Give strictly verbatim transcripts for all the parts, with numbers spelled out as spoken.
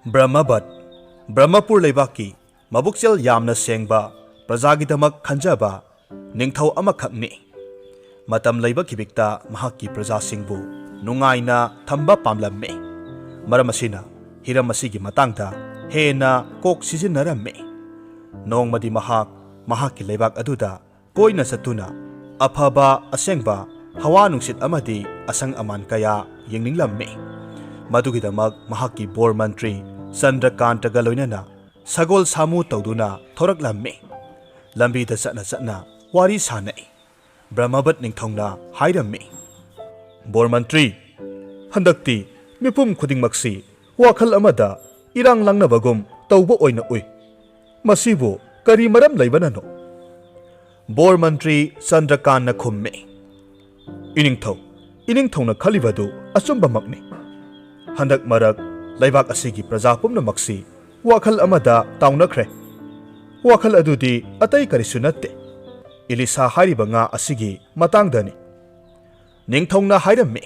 ꯕ꯭ꯔꯍꯃꯕꯠ, ꯕ꯭ꯔꯍꯃꯄꯨꯔ ꯂꯩꯕꯥꯛꯀꯤ ꯃꯕꯨꯛꯆꯦꯜ ꯌꯥꯝꯅ ꯁꯦꯡꯕ, ꯄ꯭ꯔꯖꯥꯒꯤꯗꯃꯛ ꯈꯟꯖꯕ ꯅꯤꯡꯊꯧ ꯑꯃꯈꯛꯅꯤ꯫ ꯃꯇꯝ ꯂꯩꯕ ꯈꯤꯕꯤꯛꯇ ꯃꯍꯥꯛꯀꯤ ꯄ꯭ꯔꯖꯥꯁꯤꯡꯕꯨ ꯅꯨꯡꯉꯥꯏꯅ ꯊꯝꯕ ꯄꯥꯝꯂꯝꯃꯤ꯫ ꯃꯔꯝ ꯑꯁꯤꯅ ꯍꯤꯔꯝ ꯑꯁꯤꯒꯤ ꯃꯇꯥꯡꯗ ꯍꯦꯟꯅ ꯀꯣꯛ ꯁꯤꯖꯤꯟꯅꯔꯝꯃꯤ꯫ ꯅꯣꯡꯃꯗꯤ ꯃꯍꯥꯛ ꯃꯍꯥꯛꯀꯤ ꯂꯩꯕꯥꯛ ꯑꯗꯨꯗ ꯀꯣꯏꯅ ꯆꯠꯇꯨꯅ ꯑꯐꯕ ꯑꯁꯦꯡꯕ ꯍꯋꯥ ꯅꯨꯡꯁꯤꯠ ꯑꯃꯗꯤ ꯑꯁꯪ ꯑꯃꯥꯟ ꯀꯌꯥ ꯌꯦꯡꯅꯤꯡꯂꯝꯃꯤ꯫ ꯃꯗꯨꯒꯤꯗꯃꯛ ꯃꯍꯥꯛꯀꯤ ꯕꯣꯔ ꯃꯟꯇ꯭ꯔꯤ ꯆꯟꯗ꯭ꯔꯀꯥꯟꯇꯒ ꯂꯣꯏꯅꯅ ꯁꯒꯣꯜ ꯁꯥꯃꯨ ꯇꯧꯗꯨꯅ ꯊꯣꯔꯛꯂꯝꯃꯤ꯫ ꯂꯝꯕꯤꯗ ꯆꯠꯅ ꯆꯠꯅ ꯋꯥꯔꯤ ꯁꯥꯅꯩ꯫ ꯕ꯭ꯔꯍꯃꯕꯠ ꯅꯤꯡꯊꯧꯅ ꯍꯥꯏꯔꯝꯃꯤ, "ꯕꯣꯔ ꯃꯟꯇ꯭ꯔꯤ, ꯍꯟꯗꯛꯇꯤ ꯃꯤꯄꯨꯝ ꯈꯨꯗꯤꯡꯃꯛꯁꯤ ꯋꯥꯈꯜ ꯑꯃꯗ ꯏꯔꯥꯡ ꯂꯥꯡꯅꯕꯒꯨꯝ ꯇꯧꯕ ꯑꯣꯏꯅ ꯎꯏ꯫ ꯃꯁꯤꯕꯨ ꯀꯔꯤ ꯃꯔꯝ ꯂꯩꯕꯅꯅꯣ?" ꯕꯣꯔ ꯃꯟꯇ꯭ꯔꯤ ꯆꯟꯗ꯭ꯔꯀꯥꯟꯅ ꯈꯨꯝꯃꯤ, "ꯏꯅꯤꯡꯊꯧ, ꯏꯅꯤꯡꯊꯧꯅ ꯈꯜꯂꯤꯕꯗꯨ ꯑꯆꯨꯝꯕꯃꯛꯅꯤ꯫ ꯍꯟꯗꯛ ꯃꯔꯛ ꯂꯩꯕꯥꯛ ꯑꯁꯤꯒꯤ ꯄ꯭ꯔꯖꯥ ꯄꯨꯝꯅꯃꯛꯁꯤ ꯋꯥꯈꯜ ꯑꯃꯗ ꯇꯥꯎꯅꯈ꯭ꯔꯦ꯫ ꯋꯥꯈꯜ ꯑꯗꯨꯗꯤ ꯑꯇꯩ ꯀꯔꯤꯁꯨ ꯅꯠꯇꯦ, ꯏꯂꯤꯁꯥ ꯍꯥꯏꯔꯤꯕ ꯉꯥ ꯑꯁꯤꯒꯤ ꯃꯇꯥꯡꯗꯅꯤ꯫" ꯅꯤꯡꯊꯧꯅ ꯍꯥꯏꯔꯝꯃꯤ,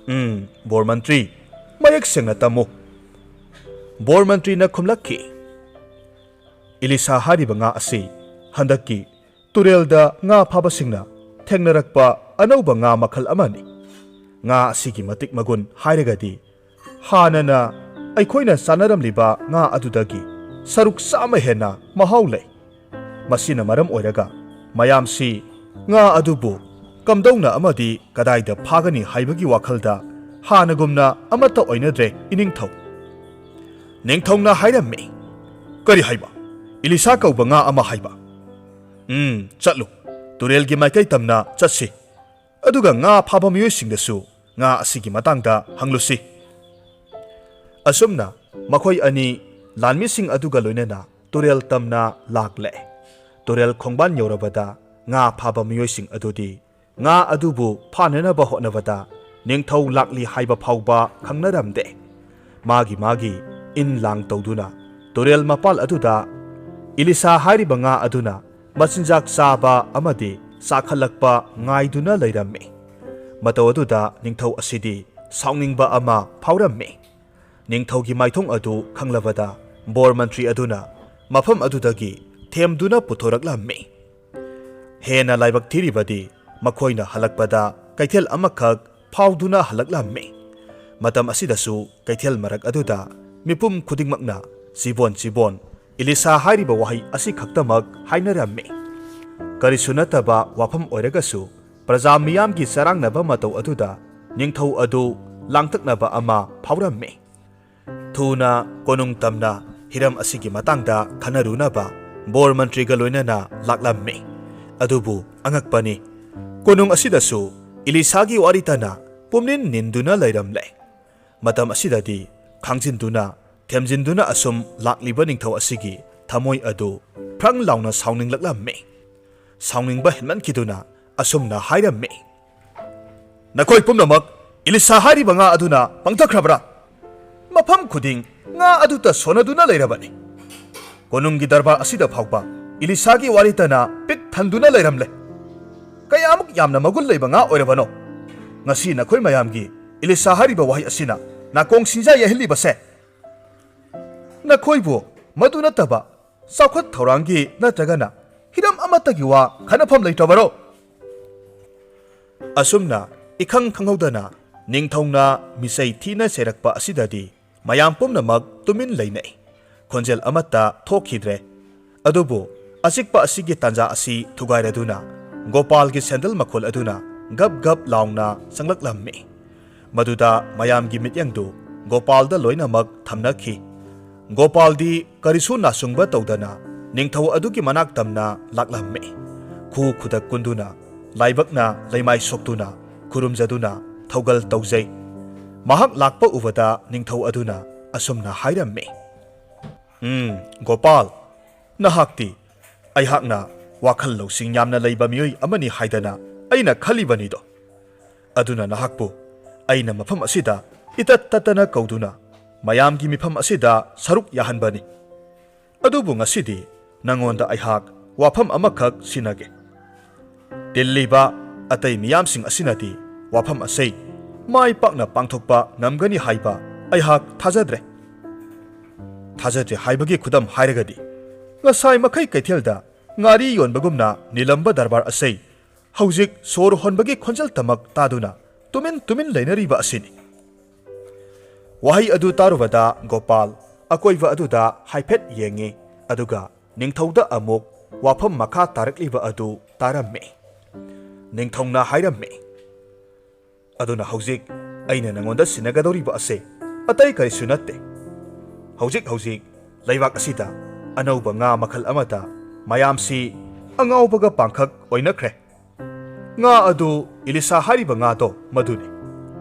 "ꯎꯝ, ꯕꯣꯔ ꯃꯟꯇ꯭ꯔꯤ, ꯃꯌꯦꯛ ꯁꯦꯡꯅ ꯇꯝꯃꯨ꯫" ꯕꯣꯔ ꯃꯟꯇ꯭ꯔꯤꯅ ꯈꯨꯝꯂꯛꯈꯤ, "ꯏꯂꯤꯁꯥ ꯍꯥꯏꯔꯤꯕ ꯉꯥ ꯑꯁꯤ ꯍꯟꯗꯛꯀꯤ ꯇꯨꯔꯦꯜꯗ ꯉꯥ ꯐꯥꯕꯁꯤꯡꯅ ꯊꯦꯡꯅꯔꯛꯄ ꯑꯅꯧꯕ ꯉꯥ ꯃꯈꯜ ꯑꯃꯅꯤ꯫ ꯉꯥ ꯑꯁꯤꯒꯤ ꯃꯇꯤꯛ ꯃꯒꯨꯟ ꯍꯥꯏꯔꯒꯗꯤ ꯍꯥꯟꯅꯅ ꯑꯩꯈꯣꯏꯅ ꯆꯥꯅꯔꯝꯂꯤꯕ ꯉꯥ ꯑꯗꯨꯗꯒꯤ ꯁꯔꯨꯛ ꯆꯥꯝꯃ ꯍꯦꯟꯅ ꯃꯍꯥꯎ ꯂꯩ꯫ ꯃꯁꯤꯅ ꯃꯔꯝ ꯑꯣꯏꯔꯒ ꯃꯌꯥꯝꯁꯤ ꯉꯥ ꯑꯗꯨꯕꯨ ꯀꯝꯗꯧꯅ ꯑꯃꯗꯤ ꯀꯗꯥꯏꯗ ꯐꯥꯒꯅꯤ ꯍꯥꯏꯕꯒꯤ ꯋꯥꯈꯜꯗ ꯍꯥꯟꯅꯒꯨꯝꯅ ꯑꯃꯠꯇ ꯑꯣꯏꯅꯗ꯭ꯔꯦ, ꯏꯅꯤꯡꯊꯧ꯫" ꯅꯤꯡꯊꯧꯅ ꯍꯥꯏꯔꯝꯃꯤ, "ꯀꯔꯤ ꯍꯥꯏꯕ? ꯏꯂꯤꯁꯥ ꯀꯧꯕ ꯉꯥ ꯑꯃ ꯍꯥꯏꯕ? ꯎꯝ, ꯆꯠꯂꯨ, ꯇꯨꯔꯦꯜꯒꯤ ꯃꯥꯏꯀꯩ ꯇꯝꯅ ꯆꯠꯁꯤ꯫ ꯑꯗꯨꯒ ꯉꯥ ꯐꯥꯕ ꯃꯤꯑꯣꯏꯁꯤꯡꯗꯁꯨ ꯉꯥ ꯑꯁꯤꯒꯤ ꯃꯇꯥꯡꯗ ꯍꯪꯂꯨꯁꯤ꯫" ꯑꯁꯨꯝꯅ ꯃꯈꯣꯏ ꯑꯅꯤ ꯂꯥꯟꯃꯤꯁꯤꯡ ꯑꯗꯨꯒ ꯂꯣꯏꯅꯅ ꯇꯨꯔꯦꯜ ꯇꯝꯅ ꯂꯥꯛꯂꯦ꯫ ꯇꯨꯔꯦꯜ ꯈꯣꯡꯕꯥꯟ ꯌꯧꯔꯕꯗ ꯉꯥ ꯐꯥꯕ ꯃꯤꯑꯣꯏꯁꯤꯡ ꯑꯗꯨꯗꯤ ꯉꯥ ꯑꯗꯨꯕꯨ ꯐꯥꯅꯅꯕ ꯍꯣꯠꯅꯕꯗ ꯅꯤꯡꯊꯧ ꯂꯥꯛꯂꯤ ꯍꯥꯏꯕ ꯐꯥꯎꯕ ꯈꯪꯅꯔꯝꯗꯦ꯫ ꯃꯥꯒꯤ ꯃꯥꯒꯤ ꯏꯟ ꯂꯥꯡ ꯇꯧꯗꯨꯅ ꯇꯨꯔꯦꯜ ꯃꯄꯥꯜ ꯑꯗꯨꯗ ꯏꯂꯤꯁꯥ ꯍꯥꯏꯔꯤꯕ ꯉꯥ ꯑꯗꯨꯅ ꯃꯆꯤꯟꯖꯥꯛ ꯆꯥꯕ ꯑꯃꯗꯤ ꯆꯥꯈꯠꯂꯛꯄ ꯉꯥꯏꯗꯨꯅ ꯂꯩꯔꯝꯃꯤ꯫ ꯃꯇꯧ ꯑꯗꯨꯗ ꯅꯤꯡꯊꯧ ꯑꯁꯤꯗꯤ ꯁꯥꯎꯅꯤꯡꯕ ꯑꯃ ꯐꯥꯎꯔꯝꯃꯤ꯫ ꯅꯤꯡꯊꯧꯒꯤ ꯃꯥꯏꯊꯣꯡ ꯑꯗꯨ ꯈꯪꯂꯕꯗ ꯕꯣꯔ ꯃꯟꯇ꯭ꯔꯤ ꯑꯗꯨꯅ ꯃꯐꯝ ꯑꯗꯨꯗꯒꯤ ꯊꯦꯝꯗꯨꯅ ꯄꯨꯊꯣꯔꯛꯂꯝꯃꯤ꯫ ꯍꯦꯟꯅ ꯂꯥꯏꯕꯛ ꯊꯤꯔꯤꯕꯗꯤ ꯃꯈꯣꯏꯅ ꯍꯜꯂꯛꯄꯗ ꯀꯩꯊꯦꯜ ꯑꯃꯈꯛ ꯐꯥꯎꯗꯨꯅ ꯍꯜꯂꯛꯂꯝꯃꯤ꯫ ꯃꯇꯝ ꯑꯁꯤꯗꯁꯨ ꯀꯩꯊꯦꯜ ꯃꯔꯛ ꯑꯗꯨꯗ ꯃꯤꯄꯨꯝ ꯈꯨꯗꯤꯡꯃꯛꯅ "ꯆꯤꯕꯣꯟ, ꯆꯤꯕꯣꯟ, ꯏꯂꯤꯁꯥ" ꯍꯥꯏꯔꯤꯕ ꯋꯥꯍꯩ ꯑꯁꯤ ꯈꯛꯇꯃꯛ ꯍꯥꯏꯅꯔꯝꯃꯤ꯫ ꯀꯔꯤꯁꯨ ꯅꯠꯇꯕ ꯋꯥꯐꯝ ꯑꯣꯏꯔꯒꯁꯨ ꯄ꯭ꯔꯖꯥ ꯃꯤꯌꯥꯝꯒꯤ ꯆꯔꯥꯡꯅꯕ ꯃꯇꯧ ꯑꯗꯨꯗ ꯅꯤꯡꯊꯧ ꯑꯗꯨ ꯂꯥꯡꯇꯛꯅꯕ ꯑꯃ ꯐꯥꯎꯔꯝꯃꯤ꯫ ꯊꯨꯅ ꯀꯣꯅꯨꯡ ꯇꯝꯅ ꯍꯤꯔꯝ ꯑꯁꯤꯒꯤ ꯃꯇꯥꯡꯗ ꯈꯟꯅꯔꯨꯅꯕ ꯕꯣꯔ ꯃꯟꯇ꯭ꯔꯤꯒ ꯂꯣꯏꯅꯅ ꯂꯥꯛꯂꯝꯃꯤ꯫ ꯑꯗꯨꯕꯨ ꯑꯉꯛꯄꯅꯤ, ꯀꯣꯅꯨꯡ ꯑꯁꯤꯗꯁꯨ ꯏꯂꯤꯁꯥꯒꯤ ꯋꯥꯔꯤꯇꯅ ꯄꯨꯝꯅꯤꯟ ꯅꯤꯟꯗꯨꯅ ꯂꯩꯔꯝꯂꯦ꯫ ꯃꯇꯝ ꯑꯁꯤꯗꯗꯤ ꯈꯥꯡꯖꯤꯟꯗꯨꯅ, ꯊꯦꯝꯖꯤꯟꯗꯨꯅ ꯑꯁꯨꯝ ꯂꯥꯛꯂꯤꯕ ꯅꯤꯡꯊꯧ ꯑꯁꯤꯒꯤ ꯊꯃꯣꯏ ꯑꯗꯨ ꯐ꯭ꯔꯪ ꯂꯥꯎꯅ ꯁꯥꯎꯅꯤꯡꯂꯛꯂꯝꯃꯤ꯫ ꯁꯥꯎꯅꯤꯡꯕ ꯍꯦꯟꯃꯟꯈꯤꯗꯨꯅ ꯑꯁꯨꯝꯅ ꯍꯥꯏꯔꯝꯃꯤ, "ꯅꯈꯣꯏ ꯄꯨꯝꯅꯃꯛ ꯏꯂꯤꯁꯥ ꯍꯥꯏꯔꯤꯕ ꯉꯥ ꯑꯗꯨꯅ ꯄꯪꯊꯈ꯭ꯔꯕ꯭ꯔꯥ? ꯃꯐꯝ ꯈꯨꯗꯤꯡ ꯉꯥ ꯑꯗꯨꯇ ꯁꯣꯟꯅꯗꯨꯅ ꯂꯩꯔꯕꯅꯤ꯫ ꯀꯣꯅꯨꯡꯒꯤ ꯗꯔꯕꯥꯔ ꯑꯁꯤꯗ ꯐꯥꯎꯕ ꯏꯂꯤꯁꯥꯒꯤ ꯋꯥꯔꯤꯇꯅ ꯄꯤꯛ ꯊꯟꯗꯨꯅ ꯂꯩꯔꯝꯂꯦ꯫ ꯀꯌꯥꯃꯨꯛ ꯌꯥꯝꯅ ꯃꯒꯨꯟ ꯂꯩꯕ ꯉꯥ ꯑꯣꯏꯔꯕꯅꯣ? ꯉꯁꯤ ꯅꯈꯣꯏ ꯃꯌꯥꯝꯒꯤ ꯏꯂꯤꯁꯥ ꯍꯥꯏꯔꯤꯕ ꯋꯥꯍꯩ ꯑꯁꯤꯅ ꯅꯥꯀꯣꯡ ꯁꯤꯡꯖꯥ ꯌꯩꯍꯜꯂꯤꯕꯁꯦ? ꯅꯈꯣꯏꯕꯨ ꯃꯗꯨ ꯅꯠꯇꯕ ꯆꯥꯎꯈꯠ ꯊꯧꯔꯥꯡꯒꯤ ꯅꯠꯇ꯭ꯔꯒꯅ ꯍꯤꯔꯝ ꯑꯃꯠꯇꯒꯤ ꯋꯥ ꯈꯟꯅꯐꯝ ꯂꯩꯇ꯭ꯔꯕꯔꯣ?" ꯑꯁꯨꯝꯅ ꯏꯈꯪ ꯈꯪꯍꯧꯗꯅ ꯅꯤꯡꯊꯧꯅ ꯃꯤꯆꯩ ꯊꯤꯅ ꯆꯩꯔꯛꯄ ꯑꯁꯤꯗꯗꯤ ꯃꯌꯥꯝ ꯄꯨꯝꯅꯃꯛ ꯇꯨꯃꯤꯟ ꯂꯩꯅꯩ꯫ ꯈꯣꯟꯖꯦꯜ ꯑꯃꯠꯇ ꯊꯣꯛꯈꯤꯗ꯭ꯔꯦ꯫ ꯑꯗꯨꯕꯨ ꯑꯆꯤꯛꯄ ꯑꯁꯤꯒꯤ ꯇꯥꯟꯖꯥ ꯑꯁꯤ ꯊꯨꯒꯥꯏꯔꯗꯨꯅ ꯒꯣꯄꯥꯜꯒꯤ ꯁꯦꯟꯗꯜ ꯃꯈꯣꯜ ꯑꯗꯨꯅ ꯒꯞ ꯒꯞ ꯂꯥꯎꯅ ꯆꯪꯂꯛꯂꯝꯃꯤ꯫ ꯃꯗꯨꯗ ꯃꯌꯥꯝꯒꯤ ꯃꯤꯠꯌꯦꯡꯗꯨ ꯒꯣꯄꯥꯜꯗ ꯂꯣꯏꯅꯃꯛ ꯊꯝꯅꯈꯤ꯫ ꯒꯣꯄꯥꯜꯗꯤ ꯀꯔꯤꯁꯨ ꯅꯥꯆꯨꯡꯕ ꯇꯧꯗꯅ ꯅꯤꯡꯊꯧ ꯑꯗꯨꯒꯤ ꯃꯅꯥꯛ ꯇꯝꯅ ꯂꯥꯛꯂꯝꯃꯤ꯫ ꯈꯨ ꯈꯨꯗꯛ ꯀꯨꯟꯗꯨꯅ, ꯂꯥꯏꯕꯛꯅ ꯂꯩꯃꯥꯏ ꯁꯣꯛꯇꯨꯅ ꯈꯨꯔꯨꯝꯖꯗꯨꯅ ꯊꯧꯒꯜ ꯇꯧꯖꯩ꯫ ꯃꯍꯥꯛ ꯂꯥꯛꯄ ꯎꯕꯗ ꯅꯤꯡꯊꯧ ꯑꯗꯨꯅ ꯑꯁꯨꯝꯅ ꯍꯥꯏꯔꯝꯃꯤ, "ꯎꯝ, ꯒꯣꯄꯥꯜ, ꯅꯍꯥꯛꯇꯤ ꯑꯩꯍꯥꯛꯅ ꯋꯥꯈꯜ ꯂꯧꯁꯤꯡ ꯌꯥꯝꯅ ꯂꯩꯕ ꯃꯤꯑꯣꯏ ꯑꯃꯅꯤ ꯍꯥꯏꯗꯅ ꯑꯩꯅ ꯈꯜꯂꯤꯕꯅꯤꯗꯣ꯫ ꯑꯗꯨꯅ ꯅꯍꯥꯛꯄꯨ ꯑꯩꯅ ꯃꯐꯝ ꯑꯁꯤꯗ ꯏꯇꯠ ꯇꯠꯇꯅ ꯀꯧꯗꯨꯅ ꯃꯌꯥꯝꯒꯤ ꯃꯤꯐꯝ ꯑꯁꯤꯗ ꯁꯔꯨꯛ ꯌꯥꯍꯟꯕꯅꯤ꯫ ꯑꯗꯨꯕꯨ ꯉꯁꯤꯗꯤ ꯅꯉꯣꯟꯗ ꯑꯩꯍꯥꯛ ꯋꯥꯐꯝ ꯑꯃꯈꯛ ꯁꯤꯟꯅꯒꯦ꯫ ꯇꯤꯜꯂꯤꯕ ꯑꯇꯩ ꯃꯤꯌꯥꯝꯁꯤꯡ ꯑꯁꯤꯅꯗꯤ ꯋꯥꯐꯝ ꯑꯁꯤ ꯃꯥꯏ ꯄꯥꯛꯅ ꯄꯥꯡꯊꯣꯛꯄ ꯉꯝꯒꯅꯤ ꯍꯥꯏꯕ ꯑꯩꯍꯥꯛ ꯊꯥꯖꯗ꯭ꯔꯦ꯫ ꯊꯥꯖꯗ꯭ꯔꯦ ꯍꯥꯏꯕꯒꯤ ꯈꯨꯗꯝ ꯍꯥꯏꯔꯒꯗꯤ, ꯉꯁꯥꯏ ꯃꯈꯩ ꯀꯩꯊꯦꯜꯗ ꯉꯥꯔꯤ ꯌꯣꯟꯕꯒꯨꯝꯅ ꯅꯤꯜꯂꯝꯕ ꯗꯔꯕꯥꯔ ꯑꯁꯤ ꯍꯧꯖꯤꯛ ꯁꯣꯔ ꯍꯣꯟꯕꯒꯤ ꯈꯣꯟꯖꯦꯜꯇꯃꯛ ꯇꯥꯗꯨꯅ ꯇꯨꯃꯤꯟ ꯇꯨꯃꯤꯟ ꯂꯩꯅꯔꯤꯕ ꯑꯁꯤꯅꯤ꯫ ꯋꯥꯍꯩ ꯑꯗꯨ ꯇꯥꯔꯨꯕꯗ ꯒꯣꯄꯥꯜ ꯑꯀꯣꯏꯕ ꯑꯗꯨꯗ ꯍꯥꯏꯐꯦꯠ ꯌꯦꯡꯉꯤ, ꯑꯗꯨꯒ ꯅꯤꯡꯊꯧꯗ ꯑꯃꯨꯛ ꯋꯥꯐꯝ ꯃꯈꯥ ꯇꯥꯔꯛꯂꯤꯕ ꯑꯗꯨ ꯇꯥꯔꯝꯃꯤ꯫ ꯅꯤꯡꯊꯧꯅ ꯍꯥꯏꯔꯝꯃꯤ, "ꯑꯗꯨꯅ ꯍꯧꯖꯤꯛ ꯑꯩꯅ ꯅꯉꯣꯟꯗ ꯁꯤꯟꯅꯒꯗꯧꯔꯤꯕ ꯑꯁꯤ ꯑꯇꯩ ꯀꯔꯤꯁꯨ ꯅꯠꯇꯦ꯫ ꯍꯧꯖꯤꯛ ꯍꯧꯖꯤꯛ ꯂꯩꯕꯥꯛ ꯑꯁꯤꯗ ꯑꯅꯧꯕ ꯉꯥ ꯃꯈꯜ ꯑꯃꯗ ꯃꯌꯥꯝꯁꯤ ꯑꯉꯥꯎꯕꯒ ꯄꯥꯡꯈꯛ ꯑꯣꯏꯅꯈ꯭ꯔꯦ꯫ ꯉꯥ ꯑꯗꯨ ꯏꯂꯤꯁꯥ ꯍꯥꯏꯔꯤꯕ ꯉꯥꯗꯣ ꯃꯗꯨꯅꯤ꯫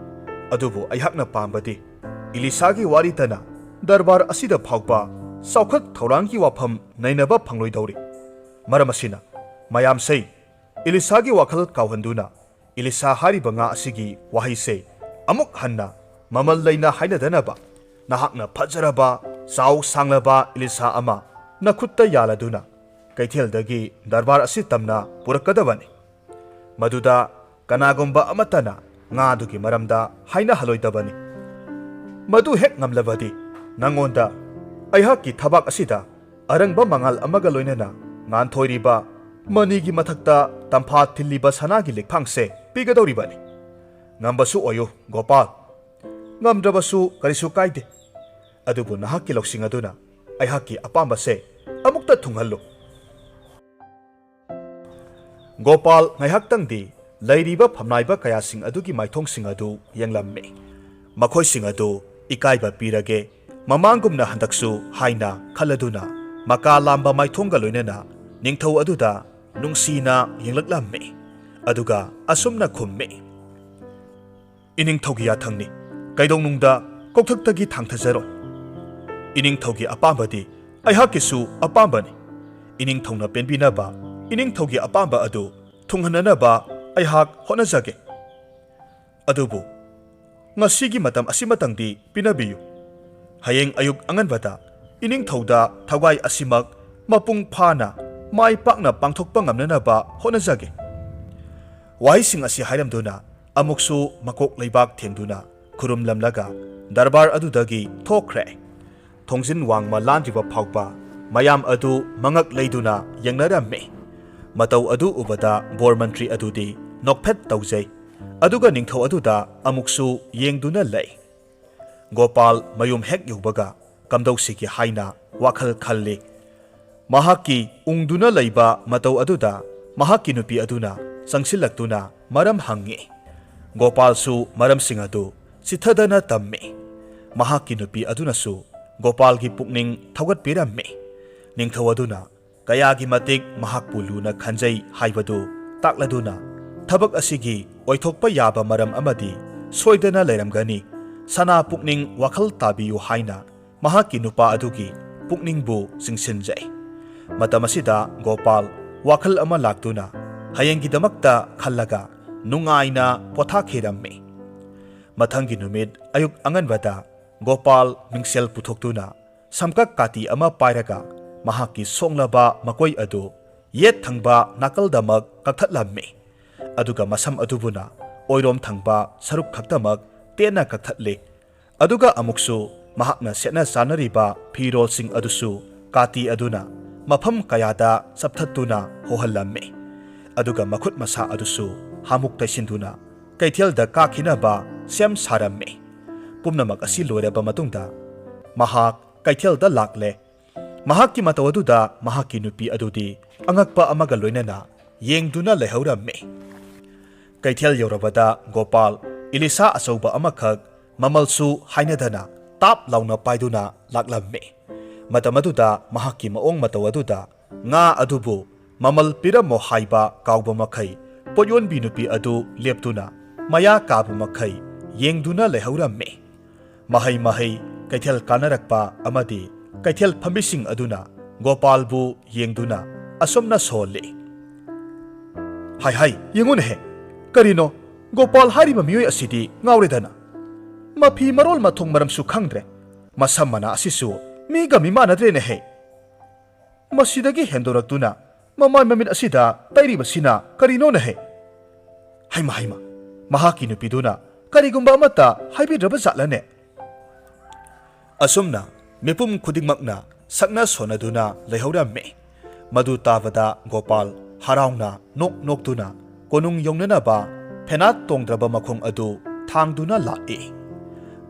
ꯑꯗꯨꯕꯨ ꯑꯩꯍꯥꯛꯅ ꯄꯥꯝꯕꯗꯤ ꯏꯂꯤꯁꯥꯒꯤ ꯋꯥꯔꯤꯇꯅ ꯗꯔꯕꯥꯔ ꯑꯁꯤꯗ ꯐꯥꯎꯕ ꯆꯥꯎꯈꯠ ꯊꯧꯔꯥꯡꯒꯤ ꯋꯥꯐꯝ ꯅꯩꯅꯕ ꯐꯪꯂꯣꯏꯗꯧꯔꯤ꯫ ꯃꯔꯝ ꯑꯁꯤꯅ ꯃꯌꯥꯝꯁꯦ ꯏꯂꯤꯁꯥꯒꯤ ꯋꯥꯈꯜ ꯀꯥꯎꯍꯟꯗꯨꯅ ꯏꯂꯤꯁꯥ ꯍꯥꯏꯔꯤꯕ ꯉꯥ ꯑꯁꯤꯒꯤ ꯋꯥꯍꯩꯁꯦ ꯑꯃꯨꯛ ꯍꯟꯅ ꯃꯃꯜ ꯂꯩꯅ ꯍꯥꯏꯅꯗꯅꯕ ꯅꯍꯥꯛꯅ ꯐꯖꯔꯕ, ꯆꯥꯎ ꯁꯥꯡꯂꯕ ꯏꯂꯤꯁꯥ ꯑꯃ ꯅꯈꯨꯠꯇ ꯌꯥꯜꯂꯗꯨꯅ ꯀꯩꯊꯦꯜꯗꯒꯤ ꯗꯔꯕꯥꯔ ꯑꯁꯤ ꯇꯝꯅ ꯄꯨꯔꯛꯀꯗꯕꯅꯤ꯫ ꯃꯗꯨꯗ ꯀꯅꯥꯒꯨꯝꯕ ꯑꯃꯠꯇꯅ ꯉꯥꯗꯨꯒꯤ ꯃꯔꯝꯗ ꯍꯥꯏꯅꯍꯜꯂꯣꯏꯗꯕꯅꯤ꯫ ꯃꯗꯨ ꯍꯦꯛ ꯉꯝꯂꯕꯗꯤ ꯅꯉꯣꯟꯗ ꯑꯩꯍꯥꯛꯀꯤ ꯊꯕꯥꯛ ꯑꯁꯤꯗ ꯑꯔꯪꯕ ꯃꯉꯥꯜ ꯑꯃꯒ ꯂꯣꯏꯅꯅ ꯉꯥꯟꯊꯣꯏꯔꯤꯕ ꯃꯅꯤꯒꯤ ꯃꯊꯛꯇ ꯇꯝꯐꯥ ꯊꯤꯜꯂꯤꯕ ꯁꯅꯥꯒꯤ ꯂꯤꯛꯐꯥꯡꯁꯦ ꯄꯤꯒꯗꯧꯔꯤꯕꯅꯤ꯫ ꯉꯝꯕꯁꯨ ꯑꯣꯏꯌꯨ, ꯒꯣꯄꯥꯜ꯫ ꯉꯝꯗ꯭ꯔꯕꯁꯨ ꯀꯔꯤꯁꯨ ꯀꯥꯏꯗꯦ꯫ ꯑꯗꯨꯕꯨ ꯅꯍꯥꯛꯀꯤ ꯂꯧꯁꯤꯡ ꯑꯗꯨꯅ ꯑꯩꯍꯥꯛꯀꯤ ꯑꯄꯥꯝꯕꯁꯦ ꯑꯃꯨꯛꯇ ꯊꯨꯡꯍꯜꯂꯨ꯫" ꯒꯣꯄꯥꯜ ꯉꯥꯏꯍꯥꯛꯇꯪꯗꯤ ꯂꯩꯔꯤꯕ ꯐꯝꯅꯥꯏꯕ ꯀꯌꯥꯁꯤꯡ ꯑꯗꯨꯒꯤ ꯃꯥꯏꯊꯣꯡꯁꯤꯡ ꯑꯗꯨ ꯌꯦꯡꯂꯝꯃꯤ꯫ ꯃꯈꯣꯏꯁꯤꯡ ꯑꯗꯨ ꯏꯀꯥꯏꯕ ꯄꯤꯔꯒꯦ, ꯃꯃꯥꯡꯒꯨꯝꯅ ꯍꯟꯗꯛꯁꯨ ꯍꯥꯏꯅ ꯈꯜꯂꯗꯨꯅ ꯃꯀꯥ ꯂꯥꯝꯕ ꯃꯥꯏꯊꯣꯡꯒ ꯂꯣꯏꯅꯅ ꯅꯤꯡꯊꯧ ꯑꯗꯨꯗ ꯅꯨꯡꯁꯤꯅ ꯌꯦꯡꯂꯛꯂꯝꯃꯤ꯫ ꯑꯗꯨꯒ ꯑꯁꯨꯝꯅ ꯈꯨꯝꯃꯤ, "ꯏꯅꯤꯡꯊꯧꯒꯤ ꯌꯥꯊꯪꯅꯤ꯫ ꯀꯩꯗꯧꯅꯨꯡꯗ ꯀꯣꯛꯊꯛꯇꯒꯤ ꯊꯥꯡꯊꯖꯔꯣꯏ꯫ ꯏꯅꯤꯡꯊꯧꯒꯤ ꯑꯄꯥꯝꯕꯗꯤ ꯑꯩꯍꯥꯛꯀꯤꯁꯨ ꯑꯄꯥꯝꯕꯅꯤ꯫ ꯏꯅꯤꯡꯊꯧꯅ ꯄꯦꯟꯕꯤꯅꯕ ꯏꯅꯤꯡꯊꯧꯒꯤ ꯑꯄꯥꯝꯕ ꯑꯗꯨ ꯊꯨꯡꯍꯟꯅꯅꯕ ꯑꯩꯍꯥꯛ ꯍꯣꯠꯅꯖꯒꯦ꯫ ꯑꯗꯨꯕꯨ ꯉꯁꯤꯒꯤ ꯃꯇꯝ ꯑꯁꯤꯃꯇꯪꯗꯤ ꯄꯤꯅꯕꯤꯌꯨ꯫ ꯍꯌꯦꯡ ꯑꯌꯨꯛ ꯑꯉꯟꯕꯗ ꯏꯅꯤꯡꯊꯧꯗ ꯊꯧꯒꯥꯏ ꯑꯁꯤꯃꯛ ꯃꯄꯨꯡ ꯐꯥꯅ ꯃꯥꯏ ꯄꯥꯛꯅ ꯄꯥꯡꯊꯣꯛꯄ ꯉꯝꯅꯅꯕ ꯍꯣꯠꯅꯖꯒꯦ꯫" ꯋꯥꯍꯩꯁꯤꯡ ꯑꯁꯤ ꯍꯥꯏꯔꯝꯗꯨꯅ ꯑꯃꯨꯛꯁꯨ ꯃꯀꯣꯛ ꯂꯩꯕꯥꯛ ꯊꯦꯡꯗꯨꯅ ꯈꯨꯔꯨꯝꯂꯝꯂꯒ ꯗꯔꯕꯥꯔ ꯑꯗꯨꯗꯒꯤ ꯊꯣꯛꯈ꯭ꯔꯦ꯫ ꯊꯣꯡꯖꯤꯟ ꯋꯥꯡꯃ ꯂꯥꯟꯗ꯭ꯔꯤꯕ ꯐꯥꯎꯕ ꯃꯌꯥꯝ ꯑꯗꯨ ꯃꯉꯛ ꯂꯩꯗꯨꯅ ꯌꯦꯡꯅꯔꯝꯃꯤ꯫ ꯃꯇꯧ ꯑꯗꯨ ꯎꯕꯗ ꯕꯣꯔ ꯃꯟꯇ꯭ꯔꯤ ꯑꯗꯨꯗꯤ ꯅꯣꯛꯐꯦꯠ ꯇꯧꯖꯩ꯫ ꯑꯗꯨꯒ ꯅꯤꯡꯊꯧ ꯑꯗꯨꯗ ꯑꯃꯨꯛꯁꯨ ꯌꯦꯡꯗꯨꯅ ꯂꯩ꯫ ꯒꯣꯄꯥꯜ ꯃꯌꯨꯝ ꯍꯦꯛ ꯌꯧꯕꯒ ꯀꯝꯗꯧꯁꯤꯒꯦ ꯍꯥꯏꯅ ꯋꯥꯈꯜ ꯈꯜꯂꯤ꯫ ꯃꯍꯥꯛꯀꯤ ꯎꯪꯗꯨꯅ ꯂꯩꯕ ꯃꯇꯧ ꯑꯗꯨꯗ ꯃꯍꯥꯛꯀꯤ ꯅꯨꯄꯤ ꯑꯗꯨꯅ ꯆꯪꯁꯤꯜꯂꯛꯇꯨꯅ ꯃꯔꯝ ꯍꯪꯉꯤ꯫ ꯒꯣꯄꯥꯜꯁꯨ ꯃꯔꯝꯁꯤꯡ ꯑꯗꯨ ꯆꯤꯊꯗꯅ ꯇꯝꯃꯤ꯫ ꯃꯍꯥꯛꯀꯤ ꯅꯨꯄꯤ ꯑꯗꯨꯅꯁꯨ ꯒꯣꯄꯥꯜꯒꯤ ꯄꯨꯛꯅꯤꯡ ꯊꯧꯒꯠꯄꯤꯔꯝꯃꯤ꯫ ꯅꯤꯡꯊꯧ ꯑꯗꯨꯅ ꯀꯌꯥꯒꯤ ꯃꯇꯤꯛ ꯃꯍꯥꯛꯄꯨ ꯂꯨꯅ ꯈꯟꯖꯩ ꯍꯥꯏꯕꯗꯨ ꯇꯥꯛꯂꯗꯨꯅ, ꯊꯕꯛ ꯑꯁꯤꯒꯤ ꯑꯣꯏꯊꯣꯛꯄ ꯌꯥꯕ ꯃꯔꯝ ꯑꯃꯗꯤ ꯁꯣꯏꯗꯅ ꯂꯩꯔꯝꯒꯅꯤ, ꯁꯅꯥ ꯄꯨꯛꯅꯤꯡ ꯋꯥꯈꯜ ꯇꯥꯕꯤꯌꯨ ꯍꯥꯏꯅ ꯃꯍꯥꯛꯀꯤ ꯅꯨꯄꯥ ꯑꯗꯨꯒꯤ ꯄꯨꯛꯅꯤꯡꯕꯨ ꯆꯤꯡꯁꯤꯟꯖꯩ꯫ ꯃꯇꯝ ꯑꯁꯤꯗ ꯒꯣꯄꯥꯜ ꯋꯥꯈꯜ ꯑꯃ ꯂꯥꯛꯇꯨꯅ ꯍꯌꯦꯡꯒꯤꯗꯃꯛꯇ ꯈꯜꯂꯒ ꯅꯨꯡꯉꯥꯏꯅ ꯄꯣꯊꯥꯈꯤꯔꯝꯃꯤ꯫ ꯃꯊꯪꯒꯤ ꯅꯨꯃꯤꯠ ꯑꯌꯨꯛ ꯑꯉꯟꯕꯗ ꯒꯣꯄꯥꯜ ꯃꯤꯡꯁꯦꯜ ꯄꯨꯊꯣꯛꯇꯨꯅ ꯁꯝꯀꯛ ꯀꯥꯇꯤ ꯑꯃ ꯄꯥꯏꯔꯒ ꯃꯍꯥꯛꯀꯤ ꯁꯣꯛꯂꯕ ꯃꯀꯣꯏ ꯑꯗꯨ ꯌꯦꯠ ꯊꯪꯕ ꯅꯥꯀꯜꯗꯃꯛ ꯀꯛꯊꯠꯂꯝꯃꯤ꯫ ꯑꯗꯨꯒ ꯃꯁꯝ ꯑꯗꯨꯕꯨꯅ ꯑꯣꯏꯔꯣꯝ ꯊꯪꯕ ꯁꯔꯨꯛ ꯈꯛꯇꯃꯛ ꯇꯦꯟꯅ ꯀꯛꯊꯠꯂꯤ꯫ ꯑꯗꯨꯒ ꯑꯃꯨꯛꯁꯨ ꯃꯍꯥꯛꯅ ꯁꯦꯠꯅ ꯆꯥꯅꯔꯤꯕ ꯐꯤꯔꯣꯜꯁꯤꯡ ꯑꯗꯨꯁꯨ ꯀꯥꯇꯤ ꯑꯗꯨꯅ ꯃꯐꯝ ꯀꯌꯥꯗ ꯆꯞꯊꯠꯇꯨꯅ ꯍꯣꯍꯜꯂꯝꯃꯤ꯫ ꯑꯗꯨꯒ ꯃꯈꯨꯠ ꯃꯁꯥ ꯑꯗꯨꯁꯨ ꯍꯥꯃꯨꯛ ꯇꯩꯁꯤꯟꯗꯨꯅ ꯀꯩꯊꯦꯜꯗ ꯀꯥꯈꯤꯅꯕ ꯁꯦꯝ ꯁꯥꯔꯝꯃꯤ꯫ ꯄꯨꯝꯅꯃꯛ ꯑꯁꯤ ꯂꯣꯏꯔꯕ ꯃꯇꯨꯡꯗ ꯃꯍꯥꯛ ꯀꯩꯊꯦꯜꯗ ꯂꯥꯛꯂꯦ꯫ ꯃꯍꯥꯛꯀꯤ ꯃꯇꯧ ꯑꯗꯨꯗ ꯃꯍꯥꯛꯀꯤ ꯅꯨꯄꯤ ꯑꯗꯨꯗꯤ ꯑꯉꯛꯄ ꯑꯃꯒ ꯂꯣꯏꯅꯅ ꯌꯦꯡꯗꯨꯅ ꯂꯩꯍꯧꯔꯝꯃꯤ꯫ ꯀꯩꯊꯦꯜ ꯌꯧꯔꯕꯗ ꯒꯣꯄꯥꯜ ꯏꯂꯤꯁꯥ ꯑꯆꯧꯕ ꯑꯃꯈꯛ ꯃꯃꯜꯁꯨ ꯍꯥꯏꯅꯗꯅ ꯇꯥꯞ ꯂꯥꯎꯅ ꯄꯥꯏꯗꯨꯅ ꯂꯥꯛꯂꯝꯃꯤ꯫ ꯃꯇꯝ ꯑꯗꯨꯗ ꯃꯍꯥꯛꯀꯤ ꯃꯑꯣꯡ ꯃꯇꯧ ꯑꯗꯨꯗ ꯉꯥ ꯑꯗꯨꯕꯨ ꯃꯃꯜ ꯄꯤꯔꯝꯃꯣ ꯍꯥꯏꯕ ꯀꯥꯎꯕ ꯃꯈꯩ ꯄꯣꯠꯌꯣꯟꯕꯤ ꯅꯨꯄꯤ ꯑꯗꯨ ꯂꯦꯞꯇꯨꯅ ꯃꯌꯥ ꯀꯥꯕ ꯃꯈꯩ ꯌꯦꯡꯗꯨꯅ ꯂꯩꯍꯧꯔꯝꯃꯤ꯫ ꯃꯍꯩ ꯃꯍꯩ ꯀꯩꯊꯦꯜ ꯀꯥꯅꯔꯛꯄ ꯑꯃꯗꯤ ꯀꯩꯊꯦꯜ ꯐꯝꯕꯤꯁꯤꯡ ꯑꯗꯨꯅ ꯒꯣꯄꯥꯜꯕꯨ ꯌꯦꯡꯗꯨꯅ ꯑꯁꯨꯝꯅ ꯁꯣꯜꯂꯤ, "ꯍꯥꯏ ꯍꯥꯏ, ꯌꯦꯡꯉꯨꯅꯦꯍꯦ, ꯀꯔꯤꯅꯣ, ꯒꯣꯄꯥꯜ ꯍꯥꯏꯔꯤꯕ ꯃꯤꯑꯣꯏ ꯑꯁꯤꯗꯤ ꯉꯥꯎꯔꯦꯗꯅ꯫ ꯃꯐꯤ ꯃꯔꯣꯜ ꯃꯊꯣꯡ ꯃꯔꯝꯁꯨ ꯈꯪꯗ꯭ꯔꯦ꯫ ꯃꯁꯝ ꯃꯅꯥ ꯑꯁꯤꯁꯨ ꯃꯤꯒ ꯃꯤꯃꯥꯟꯅꯗ꯭ꯔꯦꯅꯦꯍꯦ꯫ ꯃꯁꯤꯗꯒꯤ ꯍꯦꯟꯗꯣꯔꯛꯇꯨꯅ ꯃꯃꯥꯏ ꯃꯃꯤꯠ ꯑꯁꯤꯗ ꯇꯩꯔꯤꯕꯁꯤꯅ ꯀꯔꯤꯅꯣꯅꯍꯦ? ꯍꯩꯃ ꯍꯩꯃ, ꯃꯍꯥꯛꯀꯤ ꯅꯨꯄꯤꯗꯨꯅ ꯀꯔꯤꯒꯨꯝꯕ ꯑꯃꯠꯇ ꯍꯥꯏꯕꯤꯗ꯭ꯔꯕ ꯖꯥꯠꯂꯅꯦ?" ꯑꯁꯨꯝꯅ ꯃꯤꯄꯨꯝ ꯈꯨꯗꯤꯡꯃꯛꯅ ꯁꯛꯅ ꯁꯣꯟꯅꯗꯨꯅ ꯂꯩꯍꯧꯔꯝꯃꯤ꯫ ꯃꯗꯨ ꯇꯥꯕꯗ ꯒꯣꯄꯥꯜ ꯍꯔꯥꯎꯅ ꯅꯣꯛ ꯅꯣꯛꯇꯨꯅ ꯀꯣꯅꯨꯡ ꯌꯧꯅꯅꯕ ꯐꯦꯅꯥꯠ ꯇꯣꯡꯗ꯭ꯔꯕ ꯃꯈꯣꯡ ꯑꯗꯨ ꯊꯥꯡꯗꯨꯅ ꯂꯥꯛꯏ꯫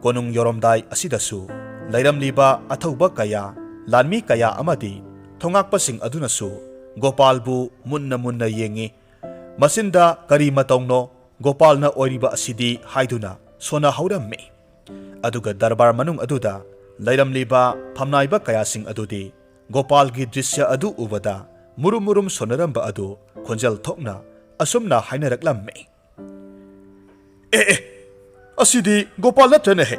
ꯀꯣꯅꯨꯡ ꯌꯧꯔꯝꯗꯥꯏ ꯑꯁꯤꯗꯁꯨ ꯂꯩꯔꯝꯂꯤꯕ ꯑꯊꯧꯕ ꯀꯌꯥ, ꯂꯥꯟꯃꯤ ꯀꯌꯥ ꯑꯃꯗꯤ ꯊꯣꯉꯥꯛꯄꯁꯤꯡ ꯑꯗꯨꯅꯁꯨ ꯒꯣꯄꯥꯜꯕꯨ ꯃꯨꯟꯅ ꯃꯨꯟꯅ ꯌꯦꯡꯏ꯫ ꯃꯆꯤꯟꯗ ꯀꯔꯤ ꯃꯇꯧꯅꯣ ꯒꯣꯄꯥꯜꯅ ꯑꯣꯏꯔꯤꯕ ꯑꯁꯤꯗꯤ ꯍꯥꯏꯗꯨꯅ ꯁꯣꯟꯅꯍꯧꯔꯝꯃꯤ꯫ ꯑꯗꯨꯒ ꯗꯔꯕꯥꯔ ꯃꯅꯨꯡ ꯑꯗꯨꯗ ꯂꯩꯔꯝꯂꯤꯕ ꯐꯝꯅꯥꯏꯕ ꯀꯌꯥꯁꯤꯡ ꯑꯗꯨꯗꯤ ꯒꯣꯄꯥꯜꯒꯤ ꯗ꯭ꯔꯤꯁ꯭ꯌ ꯑꯗꯨ ꯎꯕꯗ ꯃꯨꯔꯨꯝ ꯃꯨꯔꯨꯝ ꯁꯣꯟꯅꯔꯝꯕ ꯑꯗꯨ ꯈꯣꯟꯖꯦꯜ ꯊꯣꯛꯅ ꯑꯁꯨꯝꯅ ꯍꯥꯏꯅꯔꯛꯂꯝꯃꯤ, "ꯑꯦ ꯑꯦ, ꯑꯁꯤꯗꯤ ꯒꯣꯄꯥꯜ ꯅꯠꯇ꯭ꯔꯅꯦꯍꯦ?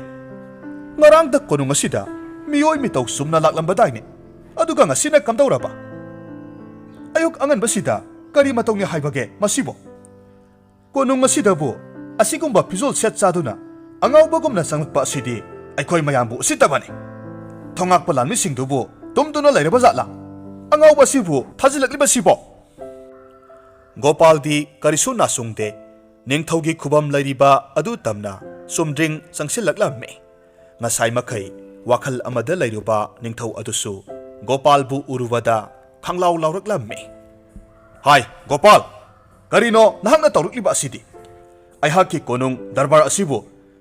ꯉꯔꯥꯡꯗ ꯀꯣꯅꯨꯡ ꯑꯁꯤꯗ ꯃꯤꯑꯣꯏ ꯃꯤꯇꯧ ꯆꯨꯝꯅ ꯂꯥꯛꯂꯝꯕꯗꯥꯏꯅꯦ, ꯑꯗꯨꯒ ꯉꯁꯤꯅ ꯀꯝꯗꯧꯔꯕ? ꯑꯌꯨꯛ ꯑꯉꯟꯕꯁꯤꯗ ꯀꯔꯤ ꯃꯇꯧꯅꯤ ꯍꯥꯏꯕꯒꯦ ꯃꯁꯤꯕꯣ? ꯀꯣꯅꯨꯡ ꯑꯁꯤꯗꯕꯨ ꯑꯁꯤꯒꯨꯝꯕ ꯐꯤꯖꯣꯜ ꯁꯦꯠ ꯆꯥꯗꯨꯅ ꯑꯉꯥꯎꯕꯒꯨꯝꯅ ꯆꯪꯂꯛꯄ ꯑꯁꯤꯗꯤ ꯑꯩꯈꯣꯏ ꯃꯌꯥꯝꯕꯨ ꯎꯁꯤꯠꯇꯕꯅꯤ꯫ ꯊꯣꯉꯥꯛꯄ ꯂꯥꯟꯃꯤꯁꯤꯡꯗꯨꯕꯨ ꯇꯨꯝꯗꯨꯅ ꯂꯩꯔꯕ ꯖꯥꯠꯂꯥ? ꯑꯉꯥꯎꯕ ꯑꯁꯤꯕꯨ ꯊꯥꯖꯤꯜꯂꯛꯂꯤꯕꯁꯤꯕꯣ?" ꯒꯣꯄꯥꯜꯗꯤ ꯀꯔꯤꯁꯨ ꯅꯥꯆꯨꯡꯗꯦ꯫ ꯅꯤꯡꯊꯧꯒꯤ ꯈꯨꯕꯝ ꯂꯩꯔꯤꯕ ꯑꯗꯨ ꯇꯝꯅ ꯆꯨꯝꯗ꯭ꯔꯤꯡ ꯆꯪꯁꯤꯜꯂꯛꯂꯝꯃꯤ꯫ ꯉꯁꯥꯏ ꯃꯈꯩ ꯋꯥꯈꯜ ꯑꯃꯗ ꯂꯩꯔꯨꯕ ꯅꯤꯡꯊꯧ ꯑꯗꯨꯁꯨ ꯒꯣꯄꯥꯜꯕꯨ ꯎꯔꯨꯕꯗ ꯈꯪꯂꯥꯎ ꯂꯥꯎꯔꯛꯂꯝꯃꯤ꯫ "ꯍꯥꯏ, ꯒꯣꯄꯥꯜ, ꯀꯔꯤꯅꯣ ꯅꯍꯥꯛꯅ ꯇꯧꯔꯛꯂꯤꯕ ꯑꯁꯤꯗꯤ? ꯑꯩꯍꯥꯛꯀꯤ ꯀꯣꯅꯨꯡ ꯗꯔꯕꯥꯔ ꯑꯁꯤꯕꯨ